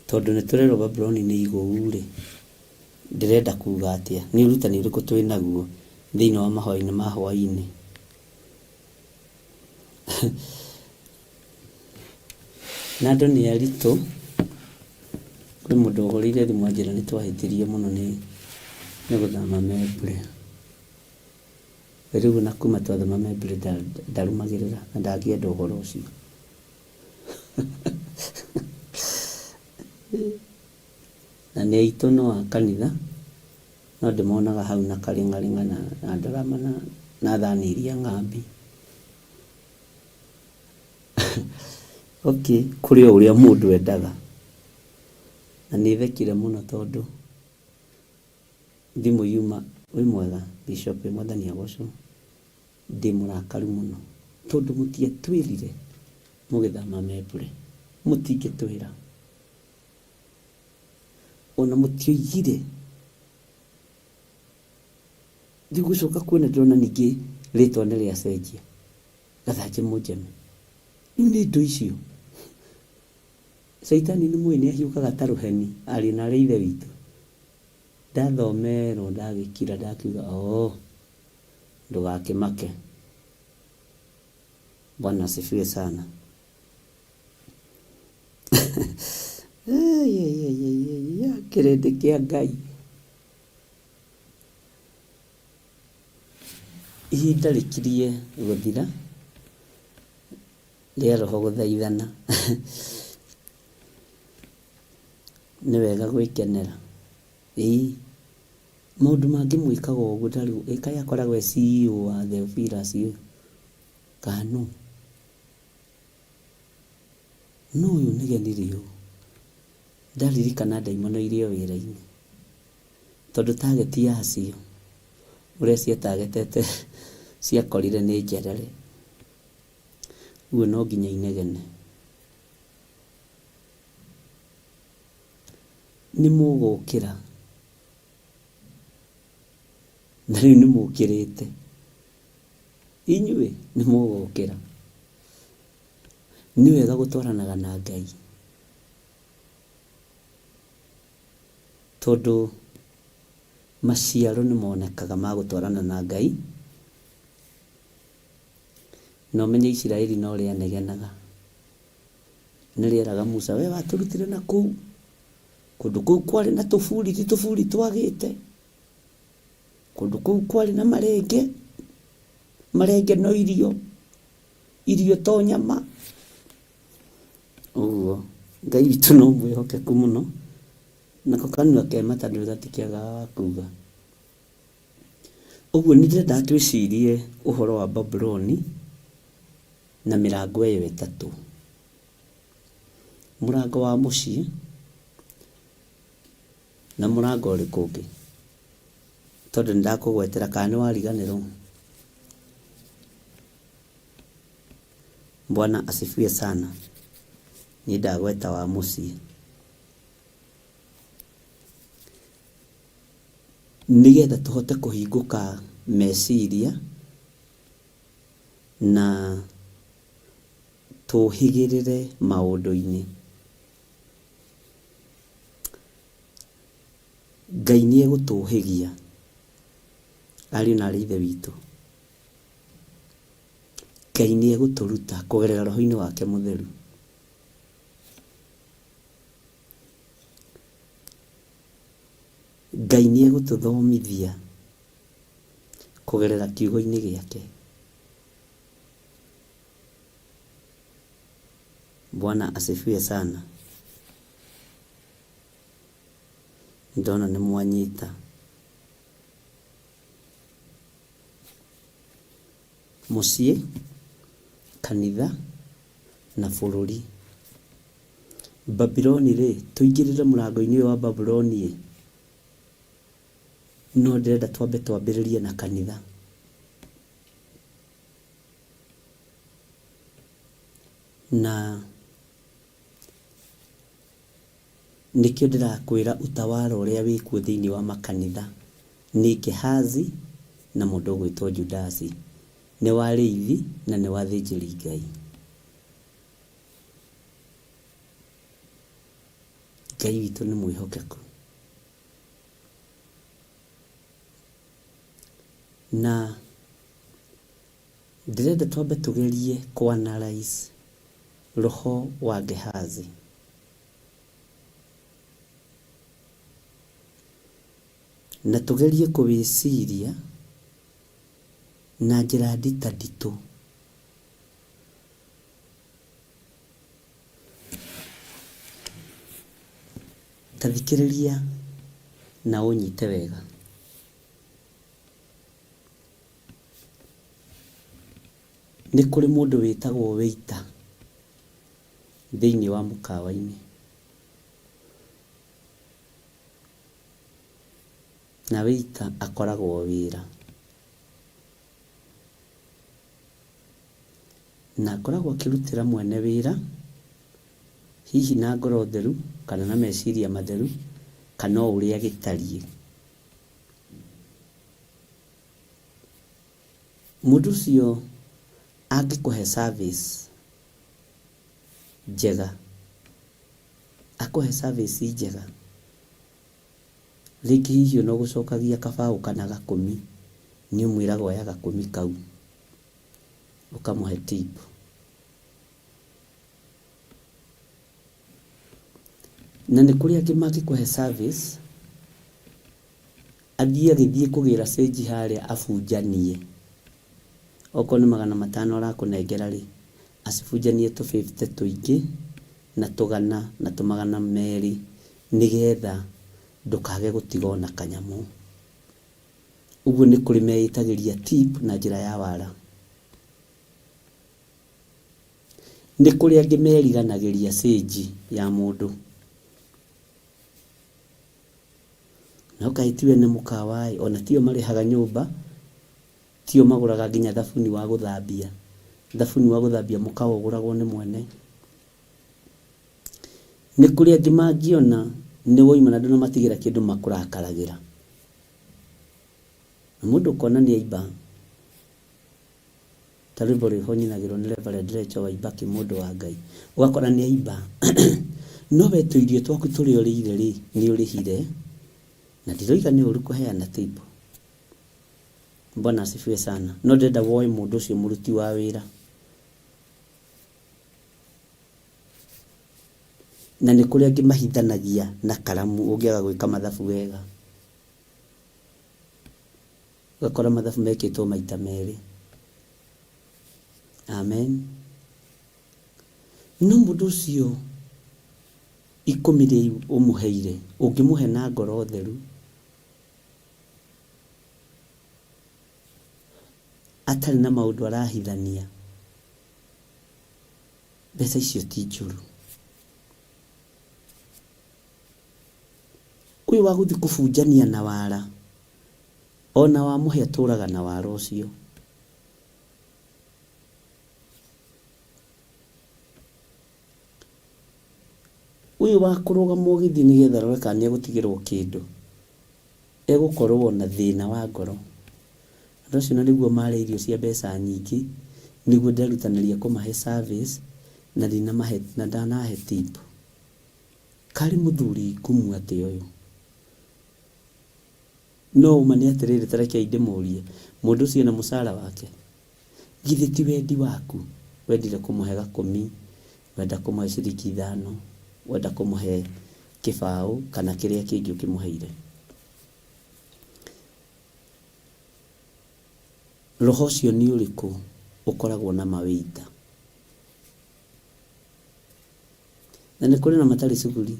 Speaker 3: Tondũ nĩ tũrerwo Babuloni nĩ igũu-rĩ, ndĩrenda kuga atĩa? Nĩ ũrutani ũrĩkũ twĩ naguo thĩinĩ wa mahoya-inĩ ma hwaĩ-inĩ? Na andũ nĩ aritũ, kwĩ mũndũ ũhũrĩire thimũ anjĩra nĩ twahĩtirie mũno nĩ gũthama Membley. Rĩu ona kuma twathama Membley ndarũmagĩrĩra na ndangĩenda ũhoro ũcio. Na nĩ aitũ no a kanitha, no ndĩmonaga hau na karĩng'arĩng'a na ndarama na thani iria ng'ambi. Okay, kũrĩ o ũrĩa mũndũ endaga. Na nĩ thekire mũno tondũ thimũ yuma, wĩ mwega Bishop, Mwathani agocwo. Ndĩ mũrakaru mũno tondũ mũtiatwĩrire mũgĩthama Membure. Mũtingĩtwĩra. Ona mũtioigire. Rĩu gũcoka kuona ndĩrona ningĩ rĩtwa nĩ rĩacenjia. Gathanjĩ Mũnjeme. Rĩu nĩ indo icio. Caitani nĩ mũĩ nĩ ahiũkaga ta rũheni ariũ na aarĩ a Ithe witũ. Ndathomerwo ndagĩkira ndakiuga ooh ndũgakĩmake. Bwana asifiwe sana. Kĩrĩndĩ kĩa Ngai. Ihinda rĩkirie gũthira rĩa roho gũthaithana. Nĩ wega gwĩkenera. Ĩĩ. Maũndũ mangĩ mwĩkaga ũguo ta rĩu ĩ kaĩ akoragwo e CEO wa Theophilus ũyũ kana nũ? Nũ ũyũ ũnegenire ũũ? Ndaririkana ndaimono irĩ o wĩra-inĩ. Tondũ target yacio ũrĩa ciatagetete ciakorire nĩ njerere. Ũguo no nginya inegene. Nĩ mũgũkĩra. Na rĩu nĩ mũkĩrĩte. Inyuĩ nĩ mũgũkĩra. Nĩ wega gũtwaranaga na Ngai. Tondũ maciaro nĩ monekaga ma gũtwarana na Ngai. Na ũmenye Isiraeli no rĩanegenaga. Nĩ rĩeraga Musa, we watũrutire na kũu, kũndũ kũu kwarĩ na tũburi ti tũburi twagĩte, kũndũ kũu kwarĩ na marenge, marenge no irio, irio to nyama. Ũguo Ngai witũ no mwĩhokeku mũno, nako kanua ke mata ndũĩ gatikĩagaga wa kuga. Ũguo nĩ ndĩrenda twĩcirie ũhoro wa Babuloni na mĩrango ĩyo ĩtatũ. Mũrango wa mũciĩ na mũrango ũrĩkũ ũngĩ? Tondũ nĩ ndakũgwetera kana nĩ wariganĩrwo? Bwana asifiwe sana. Niĩ ndagweta wa mũciĩ. Nĩgetha tũhote kũhingũka meciria na tũhĩgĩrĩre maũndũ-inĩ. Ngai nĩ egũtũhĩgia ariũ na aarĩ a Ithe witũ. Ngai nĩ egũtũruta kũgerera roho-inĩ wake mũtheru. Ngai nĩ egũtũthomithia kũgerera kiugo-inĩ gĩake. Bwana asifiwe sana. Ndona nĩ mwanyita. Mũciĩ, kanitha na bũrũri. Babuloni-rĩ, tũingĩrĩre mũrango-inĩ ũyũ wa Babuloni-ĩ, no ndĩrenda twambe twambĩrĩrie na kanitha. Na nĩkĩo ndĩrakwĩra utawala ũrĩa wĩkuo thĩinĩ wa makanitha nĩ Gehazi na mũndũ ũgwĩtwo Judasi. Nĩ wa arĩithi na nĩ wa athĩnjĩri Ngai. Ngai witũ nĩ mwĩhokeku. Na ndĩrenda twambe tũgerie kũ analyse roho wa Gehazi. Na tũgerie kũwĩciria na njĩra nditanditũ. Ta thikĩrĩria na ũnyite wega. Nĩ kũrĩ mũndũ wĩtagwo waiter thĩinĩ wa mũkawa-inĩ. Na waiter akoragwo wĩra. Na akoragwo akĩrutĩra mwene wĩra, hihi na ngoro theru, kana na meciria matheru, kana o ũrĩa gĩtariĩ. Mũndũ ũcio angĩkũhe service njega, akũhe service njega, rĩngĩ hihi ona ũgũcokagia kabaũ kana gakũmi, nĩ ũmwĩraga oya gakũmi kau. Ũkamũhe tip. Na nĩ kũrĩ angĩ mangĩkũhe service, athiĩ agĩthiĩ kũgĩra cĩnji harĩa abunjanie. Okorwo nĩ 500 arakũnengera rĩ, acibunjanie tũ fifty tũingĩ na tũgana na tũ 200. Nĩgetha ndũkage gũtiga ona kanyamũ. Ũguo nĩ kũrĩ meĩtagĩria tip na njĩra ya wara. Nĩ kũrĩ angĩ meriganagĩria cĩnji ya mũndũ. No kaĩ ti ene mũkawa ĩ, ona tio marĩhaga nyũmba, tio magũraga nginya thabuni wa gũthambia. Thabuni wa gũthambia mũkawa ũgũragwo nĩ mwene. Nĩ kũrĩ angĩ mangĩona nĩ woima na ndũnamatigĩra kĩndũ makũrakaragĩra. Na mũndũ ũkona nĩ aimba, ta rwĩmbo rwĩho nyinagĩrwo nĩ Reverend Rachel Waibaki mũndũ wa Ngai, ũgakora nĩ aimba no we tũirio twaku tũrĩa ũrĩire rĩ, nĩ ũrĩhire, na ndiroiga nĩ ũru kũheana tip. Bwana asifiwe sana. No ndĩrenda woe mũndũ ũcio mũruti wa wĩra. Na nĩ kũrĩ angĩ mahithanagia na karamu ũngĩaga gwĩka mathabu wega. Ũgakora mathabu mekĩtwo maita merĩ. Amen. No mũndũ ũcio ikũmi rĩu ũmũheire, ũngĩmũhe na ngoro theru, atarĩ na maũndũ arahithania, mbeca icio ti njũru. Ũyũ wa gũthiĩ kũbunjania na wara, ona wamũhe atũraga na wara ũcio. Ũyũ wa kũrũgama ũgĩthiĩ nĩgetha arore kana nĩegũtigĩrwo kĩndũ, egũkorwo na thĩna wa ngoro. Andũ acio na nĩguo marĩa irio cia mbeca nyingĩ, nĩguo nderutanĩria kũmahe service na ndinamahe na ndanahe tip. Karĩ mũthuri ngumu atĩa ũyũ? No ũma nĩ atĩrĩrĩ ta rekei ndĩmũrie, mũndũ ũcio ena mũcara wake? Githĩ ti wendi waku wendire kũmũhe gakũmi, wenda kũmũhe ciringi ithano, wenda kũmũhe kĩbaũ kana kĩrĩa kĩngĩ ũkĩmũheire? Roho ũcio nĩ ũrĩkũ ũkoragwo na mawĩita? Na nĩ kũrĩ na matarĩ cuguri.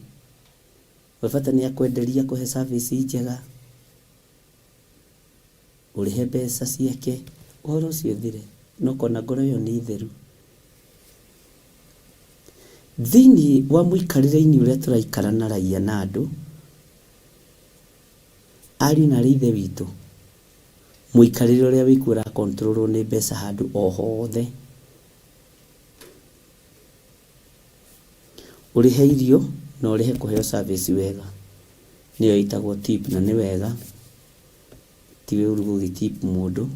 Speaker 3: We bata nĩ akwenderia akũhe service njega, ũrĩhe mbeca ciake, ũhoro ũcio ũthire. Na ũkona ngoro ĩyo nĩ theru. Thĩinĩ wa mũikarĩre-inĩ ũrĩa tũraikara na raia na andũ, ariũ na aarĩ a Ithe witũ, mũikarĩre ũrĩa wĩkuo ũra control rwo nĩ mbeca handũ o hothe. Ũrĩhe irio na ũrĩhe kũheo service wega, nĩyo ĩtagwo tip na nĩ wega, ti ũru gũgĩ tip mũndũ.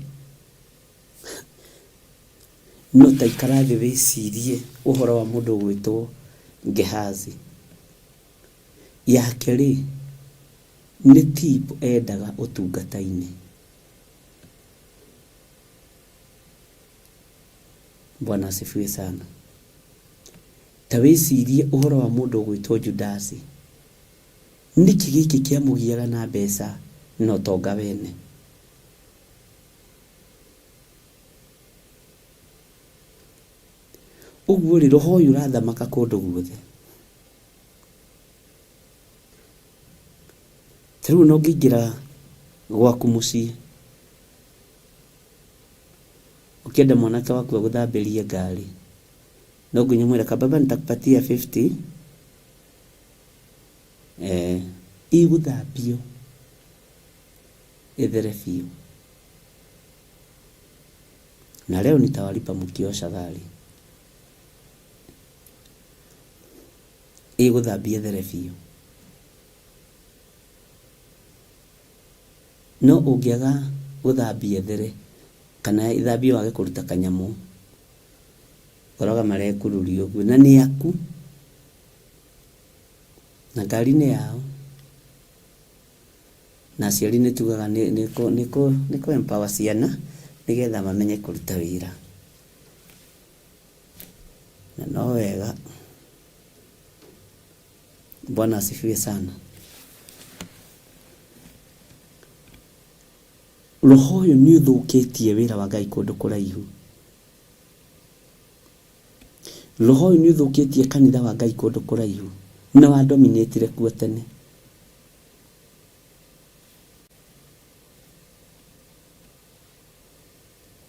Speaker 3: No ta ikara thĩ wĩcirie ũhoro wa mũndũ ũgwĩtwo Gehazi. Yake rĩ, nĩ tip endaga ũtungata-inĩ. Bwana asifiwe sana. Ta wĩcirie ũhoro wa mũndũ ũgwĩtwo Judasi. Nĩkĩ gĩkĩ kĩamũgiaga na mbeca na ũtonga wene? Ũguo rĩ, roho ũyũ ũrathamaka kũndũ guothe. Ta rĩu ona ũngĩingĩra gwaku mũciĩ, ũkĩenda mwanake waku agũthambĩrie ngari, no nginya ũmwĩre kababa nitakupatia fifty, ĩgũthambio ĩthere biũ. Na leo nitawalipa mkiosha gari. Ĩgũthambia ĩthere biũ. No ũngĩaga gũthambia ĩthere, kana ĩthambio wage kũruta kanyamũ, ũkoraga marekururia ũguo, na nĩ aku, na ngari nĩ yao, na aciari nĩ tugaga nĩ kũ empower ciana, nĩgetha mamenye kũruta wĩra. Na no wega. Bwana asifiwe sana. Roho ũyũ nĩ ũthũkĩtie wĩra wa Ngai kũndũ kũraihu. Roho ũyũ nĩ ũthũkĩtie kanitha wa Ngai kũndũ kũraihu. Nĩ wa dominate kuo tene.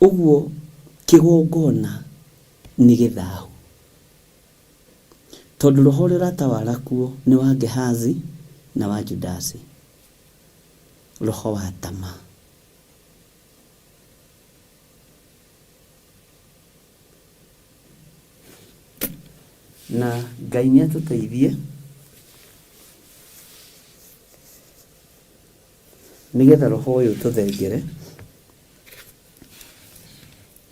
Speaker 3: Ũguo kĩgongona nĩ gĩthahu. Tondũ roho ũrĩa ũratawara kuo nĩ wa Gehazi na wa Judasi. Roho wa tamaa. Na Ngai nĩ atũteithie nĩgetha roho ũyũ ũtũthengere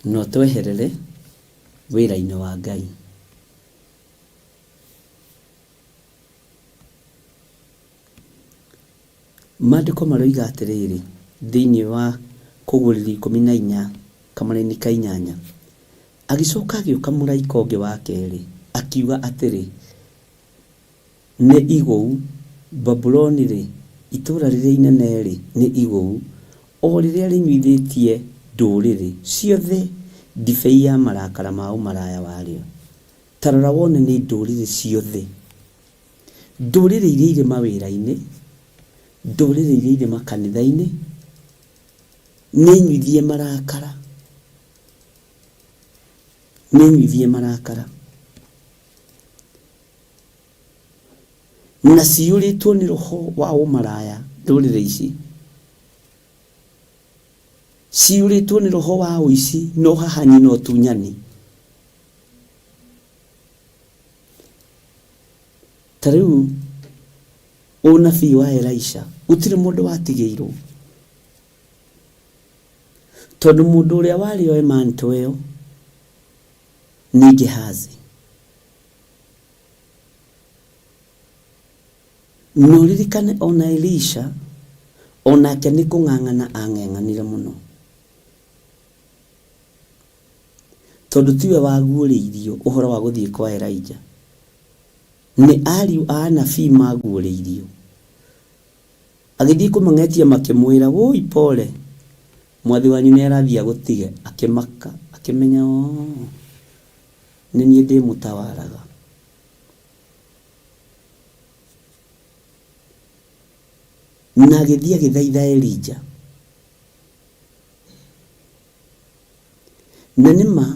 Speaker 3: na ũtweherere wĩra-inĩ wa Ngai. Maandĩko maroiga atĩrĩrĩ, thĩinĩ wa Kũguũrĩrio 14 kamũraini ka inyanya, Agĩcoka agĩũka mũraika ũngĩ wa kerĩ, akiuga atĩrĩ, Nĩ igũu, Babuloni-rĩ, itũũra rĩrĩa inene-rĩ, nĩ igũu, o rĩrĩa rĩnyuithĩtie ndũrĩrĩ ciothe ndibei ya marakara ma ũmaraya warĩo. Ta rora wone nĩ ndũrĩrĩ ciothe. Ndũrĩrĩ iria irĩ mawĩra-inĩ, ndũrĩrĩ iria irĩ makanitha-inĩ, nĩ nyuithie marakara. Nĩ nyuithie marakara. Na ciyũrĩtwo nĩ roho wa ũmaraya ndũrĩrĩ ici. Ciyũrĩtwo nĩ roho wa ũici na ũhahanyi na ũtunyani. Ta rĩu ũnabii wa Elisha gũtirĩ mũndũ watigĩirwo. Tondũ mũndũ ũrĩa warĩ oe mantle ĩyo nĩ Gehazi. Na ũririkane ona Elisha onake nĩ kũng'ang'ana ang'eng'anire mũno. Tondũ tiwe waguũrĩirio ũhoro wa gũthiĩ kwa Elijah. Nĩ ariũ a anabii maguũrĩirio. Agĩthiĩ kũmang'etia makĩmwĩra, wũi pole, mwathi wanyu nĩ arathiĩ agũtige. Akĩmaka, akĩmenya oo, nĩ niĩ ndĩmũtawaraga. Na agĩthiĩ agĩthaitha Elijah. Na nĩ ma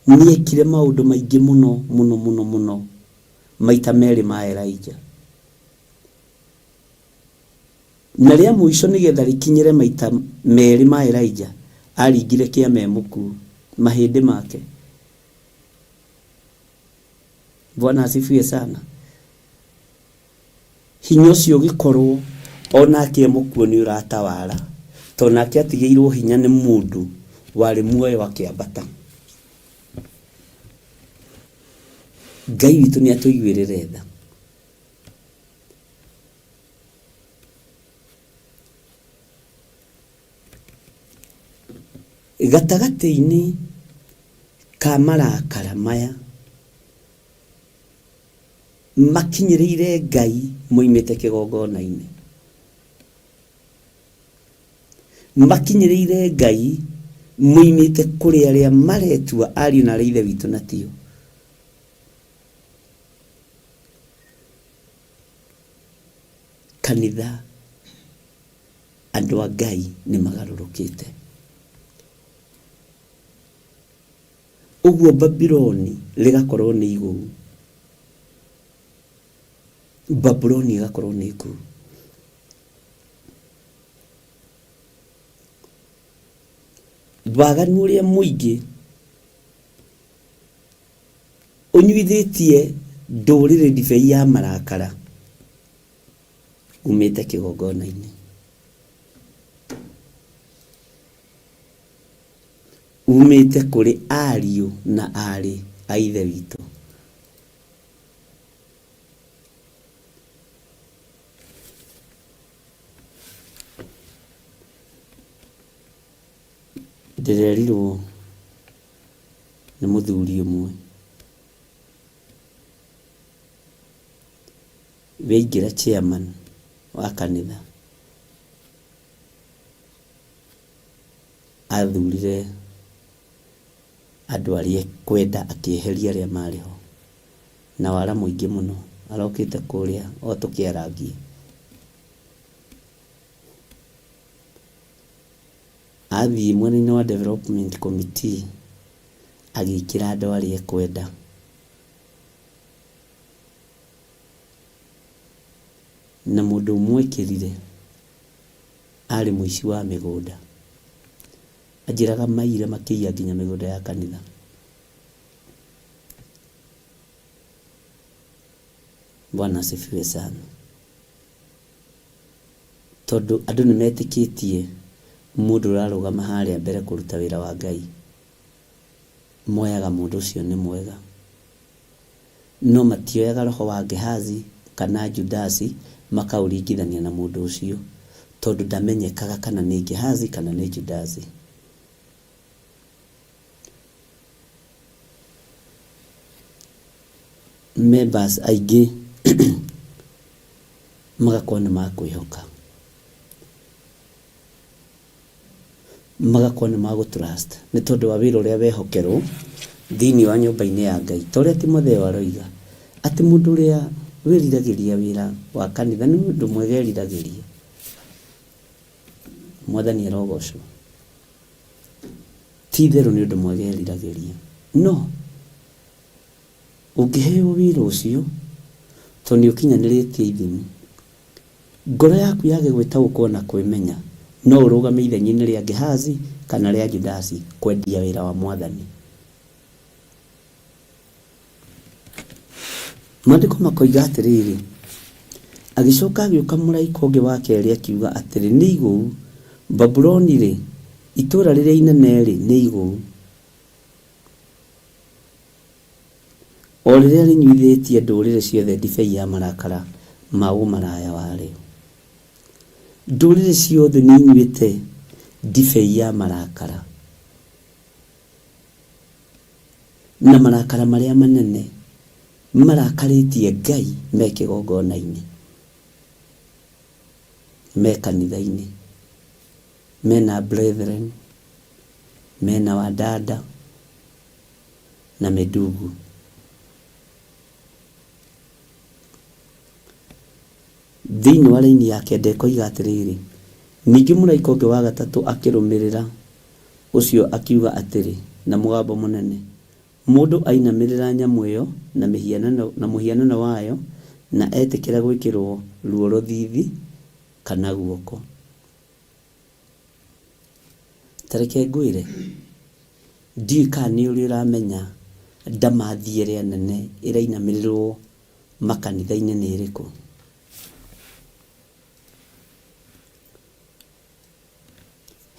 Speaker 3: nĩekire maũndũ maingĩ mũno mũno mũno mũno maita merĩ ma Elijah. Na rĩa mũico nĩgetha rĩkinyĩre maita merĩ ma Elijah, aringire kĩama e mũkuũ, mahĩndĩ make. Bwana asifiwe sana. Hinya ũcio ũgĩkorwo o nake e mũkuũ nĩ ũratawara, tondũ nake atigĩirwo hinya nĩ mũndũ warĩ muoyo akĩambata. Ngai witũ nĩ atũiguĩrĩre tha. Gatagatĩ-inĩ ka marakara maya makinyĩrĩire Ngai moimĩte kĩgongona-inĩ. Makinyĩrĩire Ngai moimĩte kũrĩ arĩa maretua ariũ na aarĩ a Ithe witũ na tio. Kanitha, andũ a Ngai nĩ magarũrũkĩte. Ũguo Babuloni rĩgakorwo nĩ igũu. Babuloni ĩgakorwo nĩ ngũu. Waganu ũrĩa mũingĩ ũnyuithĩtie ndũrĩrĩ ndibei ya marakara umĩte kĩgongona-inĩ. Umĩte kũrĩ ariũ na aarĩ a Ithe witũ. Ndĩrerirwo nĩ mũthuri ũmwe, waingĩra chairman wa kanitha, Athurire andũ arĩa ekwenda akĩeheria arĩa marĩ ho na wara mũingĩ mũno. Arokĩte kũrĩa o tũkĩarangia. Athiĩ mwena-inĩ wa development committee agĩkĩra andũ arĩa ekwenda. Na mũndũ ũmwĩkĩrire arĩ mũici wa mĩgũnda. Anjĩraga maiyire makĩiya nginya mĩgũnda ya kanitha. Bwana asifiwe sana. Tondũ andũ nĩ metĩkĩtie mũndũ ũrarũgama harĩa mbere kũruta wĩra wa Ngai, moyaga mũndũ ũcio nĩ mwega. No matioyaga roho wa Gehazi kana Judasi makaũringithania na mũndũ ũcio, tondũ ndamenyekaga kana nĩ Gehazi kana nĩ Judasi. Members aingĩ magakorwo nĩ makwĩhoka, magakorwo nĩ magũ trust nĩ tondũ wa wĩra ũrĩa wehokerwo thĩinĩ wa nyũmba-inĩ ya Ngai. Ta ũrĩa Timotheo aroiga, atĩ mũndũ ũrĩa wĩriragĩria wĩra wa kanitha nĩ ũndũ mwega eriragĩria. Mwathani arogocwo. Ti itherũ nĩ ũndũ mwega eriragĩria. No ũngĩheo wĩra ũcio, tondũ nĩ ũkinyanĩrĩtie ithimi, ngoro yaku yage gwĩtaũkwo na kwĩmenya, no ũrũgame ithenya-inĩ rĩa Gehazi kana rĩa Judasi kwendia wĩra wa Mwathani. Maandĩko makoiga atĩrĩrĩ, Agĩcoka agĩũka mũraika ũngĩ wa kerĩ akiuga atĩrĩ, Nĩ igũu! Babuloni-rĩ, itũũra rĩrĩa inene-rĩ, nĩ igũu! O rĩrĩa rĩnyuithĩtie ndũrĩrĩ ciothe ndibei ya marakara ma ũmaraya warĩo. Ndũrĩrĩ ciothe nĩinyuĩte ndibei ya marakara, na marakara marĩa manene marakarĩtie Ngai me kĩgongona-inĩ, me kanitha-inĩ, mena brethren, mena wadada na mĩndugu. Thĩinĩ wa raini ya kenda ĩkoiga atĩrĩrĩ, Ningĩ mũraika ũngĩ wa gatatũ akĩrũmĩrĩra ũcio akiuga atĩrĩ na mũgambo mũnene, Mũndũ ainamĩrĩra nyamũ ĩyo na mĩhianano na mũhianano wayo na etĩkĩra gwĩkĩrwo ruoro thiithi kana guoko. Ta reke ngwĩre, ndiũĩ kana nĩ ũrĩ ũramenya ndamathi ĩrĩa nene ĩrainamĩrĩrwo makanitha-inĩ nĩ ĩrĩkũ?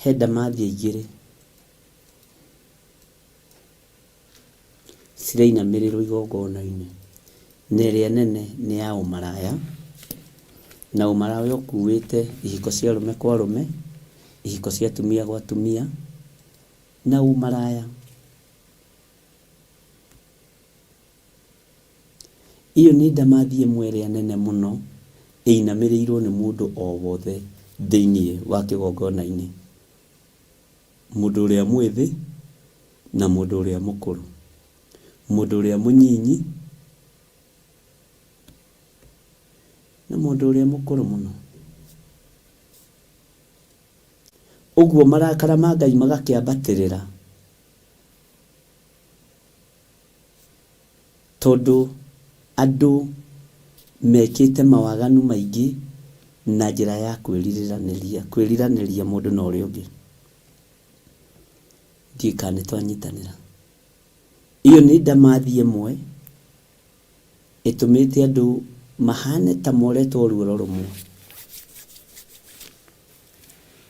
Speaker 3: He ndamathia igĩrĩ cirainamĩrĩrwo igongona-inĩ, na ĩrĩa nene nĩ ya ũmaraya, na ũmaraya ũkuĩte ihiko cia arũme kwa arũme, ihiko cia atumia gwa atumia, na ũmaraya. Ĩyo nĩ ndamathi ĩmwe ĩrĩa nene mũno ĩinamĩrĩirwo nĩ mũndũ o wothe thĩinĩ wa kĩgongona-inĩ. Mũndũ ũrĩa mwĩthĩ na mũndũ ũrĩa mũkũrũ, mũndũ ũrĩa mũnyinyi na mũndũ ũrĩa mũkũrũ mũno. Ũguo marakara ma Ngai magakĩambatĩrĩra tondũ andũ mekĩte mawaganu maingĩ na njĩra ya kwĩriranĩria, kwĩriranĩria mũndũ na ũrĩa ũngĩ. Ndiũĩ kana nĩ twanyitanĩra. Ĩyo nĩ ndamathi ĩmwe ĩtũmĩte andũ mahane ta moretwo ruoro rũmwe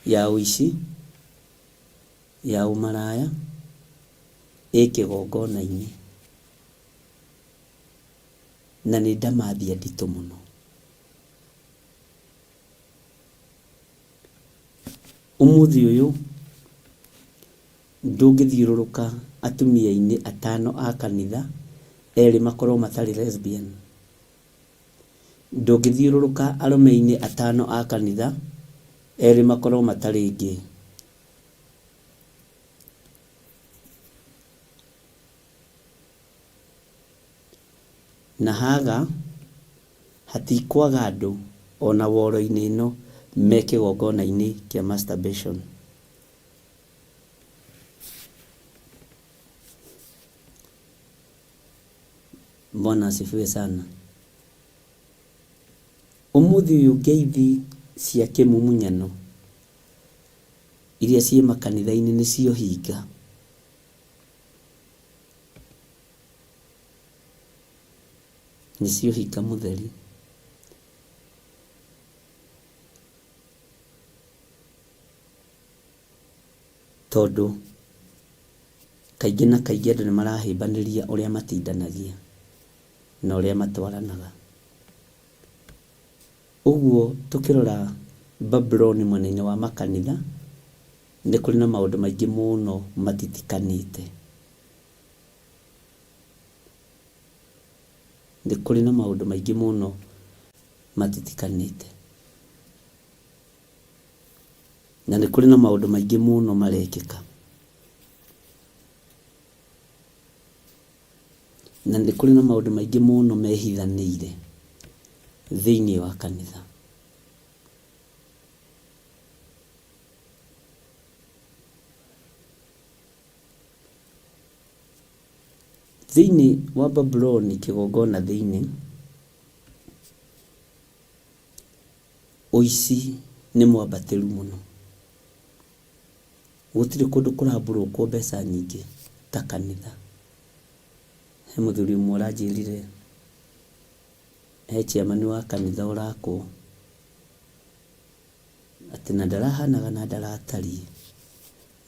Speaker 3: ya ũici, ya ũmaraya ĩ kĩgongona-inĩ, na nĩ ndamathia nditũ mũno. Ũmũthĩ ũyũ ndũngĩthiũrũrũka atumia-inĩ atano a kanitha, erĩ makorwo matarĩ lesbian. Ndũngĩthiũrũrũka arũme-inĩ atano a kanitha, erĩ makorwo matarĩ gay. Na haga Hatikwaga andũ ona woro-inĩ ĩno me kĩgongona-inĩ kĩa masturbation. Bwana asifiwe sana. Ũmũthĩ ũyũ ngeithi cia kĩmumunyano iria ciĩ makanitha-inĩ nĩcio hinga. Nĩcio hinga mũtheri. Tondũ kaingĩ na kaingĩ andũ nĩ marahĩmbanĩria ũrĩa matindanagia na ũrĩa matwaranaga. Ũguo tũkĩrora Babuloni mwena-inĩ wa makanitha, nĩ kũrĩ na maũndũ maingĩ mũno matitikanĩte. Nĩ kũrĩ na maũndũ maingĩ mũno matitikanĩte. Na nĩ kũrĩ na maũndũ maingĩ mũno marekĩka. Na nĩ kũrĩ na maũndũ maingĩ mũno mehithanĩire thĩinĩ wa kanitha. Thĩinĩ wa Babuloni kĩgongona thĩinĩ, ũici nĩ mwambatĩru mũno. Gũtirĩ kũndũ kũrambũrũkwo mbeca nyingĩ ta kanitha. He mũthuri ũmwe ũranjĩrire he chairman wa kanitha ũrakwo, atĩ na ndarahanaga na ndaratariĩ,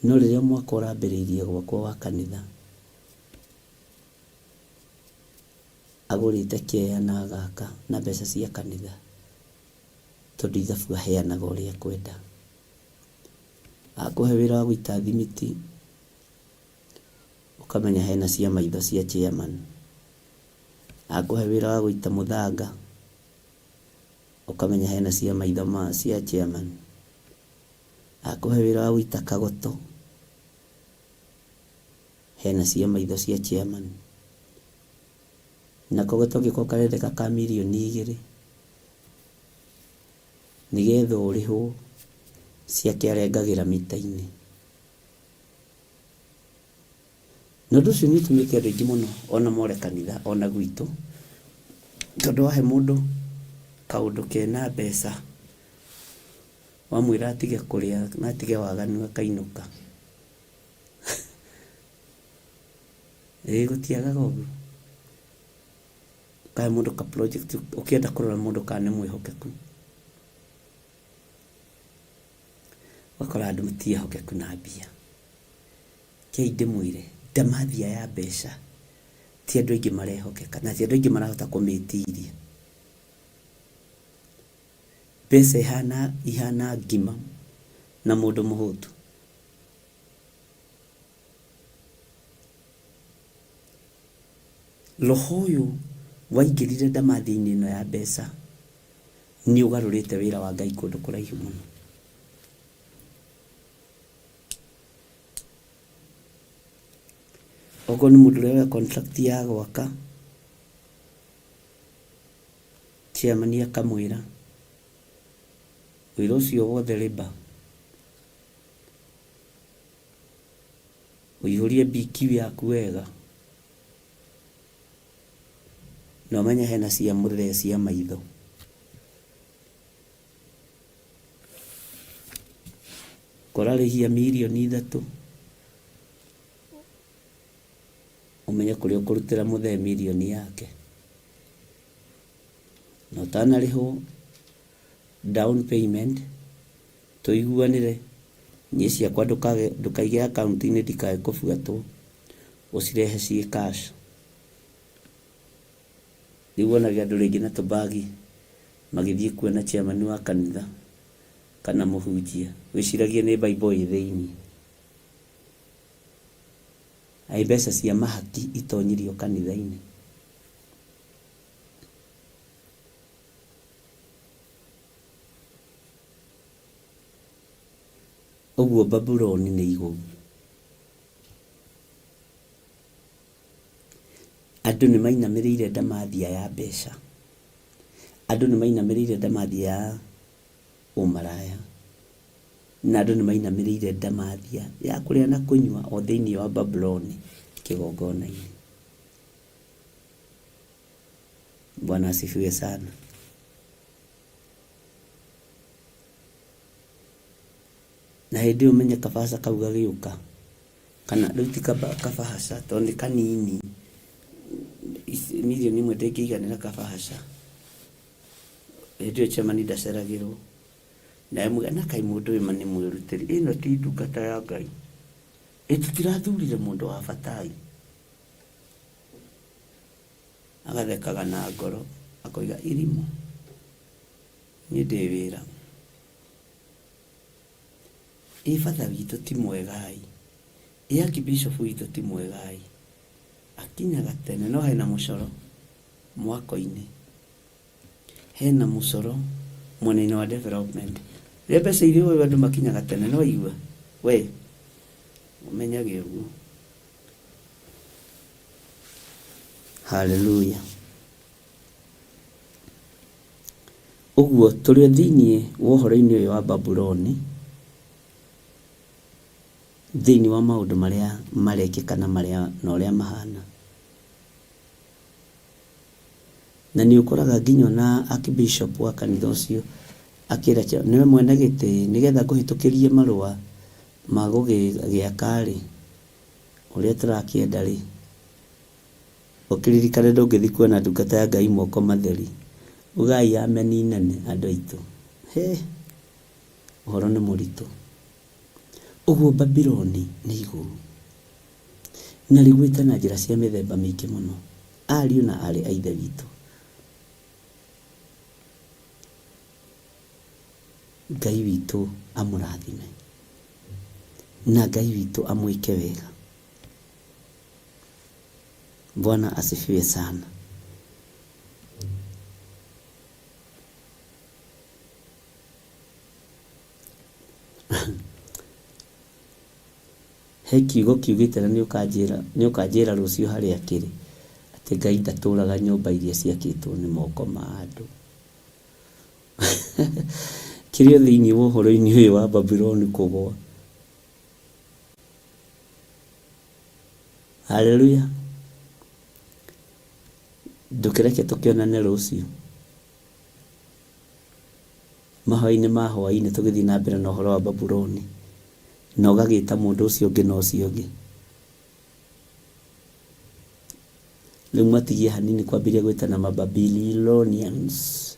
Speaker 3: no rĩrĩa mwaka ũrambĩrĩirie gwakwo wa kanitha, agũrĩte kĩea na agaka na mbeca cia kanitha, tondũ ithabu aheanaga ũrĩa ekwenda. Akũhe wĩra wa gũita thimiti, ũkamenya hena cia maitho cia chairman. Akũhe wĩra wa gũita mũthanga, ũkamenya hena cia maitho ma cia chairman. Akũhe wĩra wa gũita kagoto, hena cia maitho cia chairman. Na kagoto angĩkorwo karendeka ka mirioni igĩrĩ, nĩgetha ũrĩhwo, ciake arengagĩra mita-inĩ. Na ũndũ ũcio nĩ ũtũmĩte andũ aingĩ mũno ona more kanitha ona gwitũ, tondũ wahe mũndũ kaũndũ kena mbeca, wamwĩra atige kũrĩa na atige waganu akainũka. Ĩĩ gũtiagaga ũguo. Ũkahe mũndũ ka project ũkĩenda kũrora mũndũ kana nĩ mwĩhokeku. Ũgakora andũ ti ehokeku na mbia. Rekei ndĩmwĩre, ndamathia ya mbeca ti andũ aingĩ marehokeka na ti andũ aingĩ marahota kũmĩtiria. Mbeca ihana ihana ngima na mũndũ mũhũtu. Roho ũyũ waingĩrire ndamathia-inĩ ĩno ya mbeca nĩ ũgarũrĩte wĩra wa Ngai kũndũ kũraihu mũno. Okorwo nĩ mũndũ ũrĩa woya contract ya gwaka, chairman akamwĩra wĩra ũcio wothe labour ũihũrie BQ yaku wega, na ũmenye hena cia mũthee cia maitho. Ũrarĩhia mirioni ithatũ, ũmenye kũrĩa ũkũrutĩra mũthee mirioni yake. Na ũtanarĩhwo down payment, tũiguanĩre, niĩ ciakwa ndũkaige akaunti-inĩ ndikae kũbuatwo, ũcirehe ciĩ cash. Rĩu wonage andũ rĩngĩ na tũbagi magĩthiĩ kuona chairman wa kanitha kana mũhunjia, wĩciragie nĩ Bible ĩ thĩiniĩ. Aĩ mbeca cia mahaki itonyirio kanitha-inĩ. Ũguo Babuloni nĩ igũu. Andũ nĩ mainamĩrĩire ndamathia ya mbeca. Andũ nĩ mainamĩrĩire ndamathia ya ũmaraya, na andũ nĩ mainamĩrĩire ndamathia ya kũrĩa na kũnyua o thĩinĩ wa Babuloni kĩgongona-inĩ. Bwana asifiwe sana. Na hĩndĩ ĩyo ũmenye kabaca kau gagĩũka, kana rĩu ti kabahaca tondũ nĩ kanini, mirioni ĩmwe ndĩngĩiganĩra kabahaca. Hĩndĩ ĩyo chairman ndaceragĩrwo. Nawe muge na kaĩ mũndũ ũyũ ma nĩ mwĩrutĩri, ĩno ti ndungata ya Ngai. Ĩ tũtirathurire mũndũ wa bata ĩ. Agathekaga na ngoro akoiga irimũ, niĩ ndĩ wĩra. Ĩ batha witũ ti mwega ĩ, ĩ archbishop witũ ti mwega ĩ. Akinyaga tene no hena mũcoro mwako-inĩ. Hena mũcoro mwena-inĩ wa development. Rĩrĩa mbeca irĩ ũyũ andũ makinyaga tene nĩ waigua? We ũmenyage ũguo. Hallelujah. Ũguo tũrĩ o thĩinĩ wa ũhoro-inĩ ũyũ wa Babuloni, thĩinĩ wa maũndũ marĩa marekĩka na marĩa na ũrĩa mahana. Na nĩ ũkoraga nginya ona archbishop wa kanitha ũcio akĩra nĩwe mwene gĩtĩ nĩgetha ngũhĩtũkĩrie marũa ma gũgĩaka rĩ, ũrĩa tũrakĩenda rĩ, ũkĩririkane ndũngĩthiĩ kuona ndungata ya Ngai moko matheri. Ugai ameni nene andũ aitũ. Hĩ, ũhoro nĩ mũritũ. Ũguo Babuloni nĩ igũrũ. Na rĩgwĩte na njĩra cia mĩthemba mĩingĩ mũno, ariũ na aarĩ a Ithe witũ. Ngai witũ amũrathime, na Ngai witũ amwĩke wega. Bwana asifiwe sana. He kiugo kiugĩte na nĩ ũkanjĩra rũciũ harĩa kĩrĩ, atĩ Ngai ndatũraga nyũmba iria ciakĩtwo nĩ moko ma andũ. Kĩrĩ o thĩinĩ wa ũhoro-inĩ ũyũ wa Babuloni kũgwa. Haleluya. Ndũkĩreke tũkĩonane rũciũ. Mahoya-inĩ ma hwaĩ-inĩ tũgĩthiĩ na mbere na ũhoro wa Babuloni, na ũgagĩta mũndũ ũcio ũngĩ na ũcio ũngĩ. Rĩu matigie hanini kwambĩrĩria gwĩtana ma Babylonians.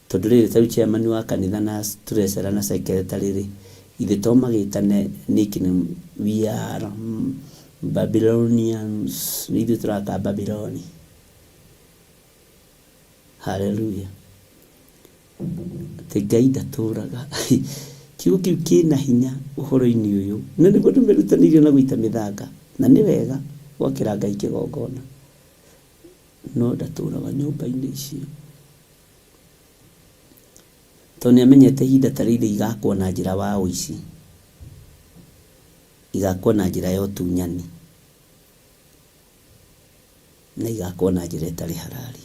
Speaker 3: Tondũ rĩrĩ ta rĩu chairman wa kanitha na treasurer na secretary rĩ, ithe to magĩtane nickname, we are Babylonians, nĩ ithuĩ tũraka Babyloni. Haleluya. Atĩ Ngai ndatũraga. Kiugo kĩu kĩna hinya ũhoro-inĩ ũyũ. Na nĩguo andũ merutanĩirie na gũita mĩthanga. Na nĩ wega gwakĩra Ngai kĩgongona. No ndatũraga nyũmba-inĩ icio. Tondũ nĩ amenyete ihinda ta rĩrĩ igakwo na njĩra wa ũici. Igakwo na njĩra ya ũtunyani. Na igakwo na njĩra ĩtarĩ harari.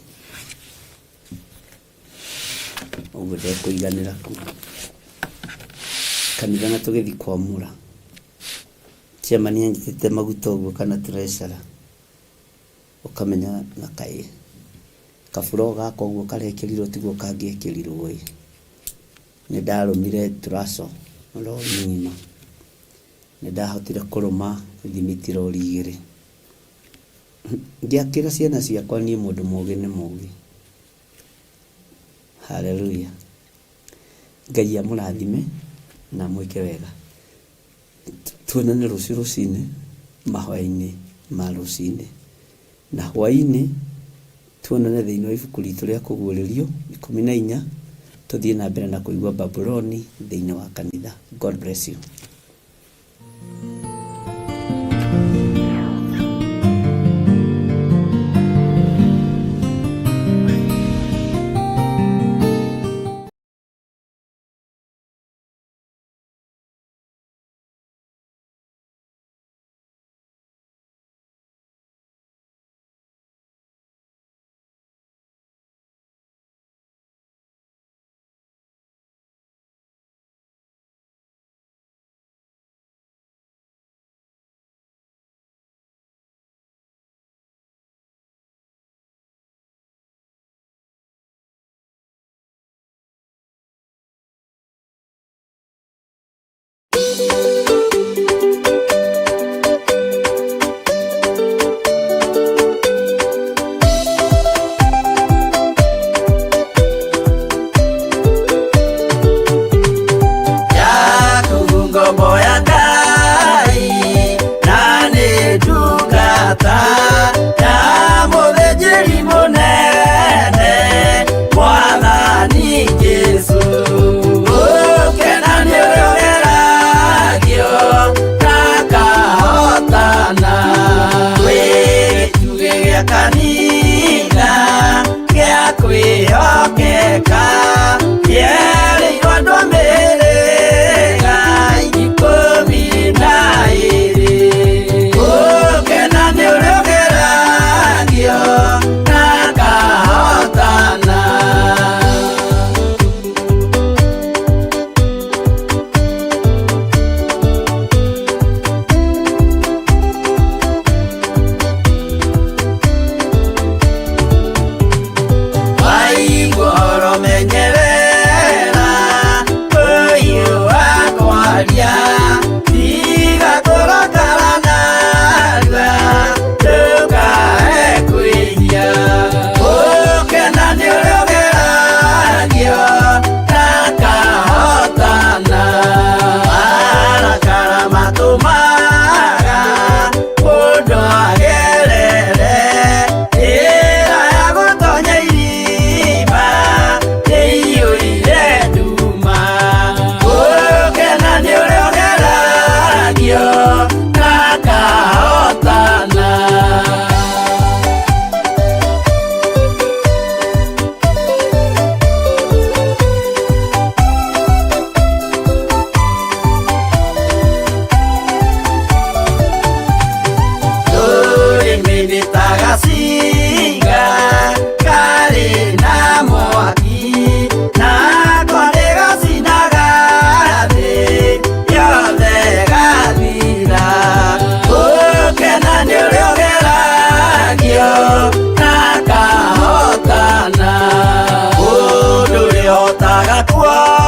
Speaker 3: Ũguo ndekũiganĩra kũu. Kanitha na tũgĩthiĩ kwamũra. Chairman anyitĩte maguta ũguo kana treasurer. Ũkamenya na kaĩ kaburo gaka ũguo karekĩrirwo tiguo kangĩekĩrirwo ĩ. Nĩ ndarũmire turaco rori ng'ima. Nĩ ndahotire kũrũma thimiti rori igĩrĩ. Ngĩakĩra ciana ciakwa niĩ mũndũ mũgĩ nĩ mũgĩ. Haleluya. Ngai amũrathime na amwĩke wega. Tuonane rũciũ rũcinĩ mahoya-inĩ ma rũcinĩ. Na hwaĩ-inĩ tuonane thĩinĩ wa ibuku ritũ rĩa kũguũrĩrio 14 tũthiĩ na mbere na kũigua Babuloni thĩinĩ wa kanitha. God bless you.
Speaker 2: Jesu. Gũkena nĩ ũrĩa ũgeragio na akahotana. Gwĩ gĩtugĩ gĩa kanitha gĩa kwĩhokeka, kĩerĩirwo andũ a mĩhĩrĩga 12. Gũkena nĩ ũrĩa ũgeragio na akahotana. Waigua ũhoro menyerera, ũyũ wa kwaria, tiga kũrakara narua, ndũkae kwĩhia. Gũkena nĩ ũrĩa ũgeragio na akahotana. Marakara matũmaga mũndũ agerere njĩra ya gũtonya irima ĩiyũire nduma. Gũkena nĩ ũrĩa ũgeragio na akahotana. Rũrĩmĩ nĩ ta gacinga karĩ na mwaki, nako nĩ gacinaga thĩ yothe gathira. Gũkena nĩ ũrĩa ũgeragio na akahotana. Mũndũ ũrĩa ũhotaga kuona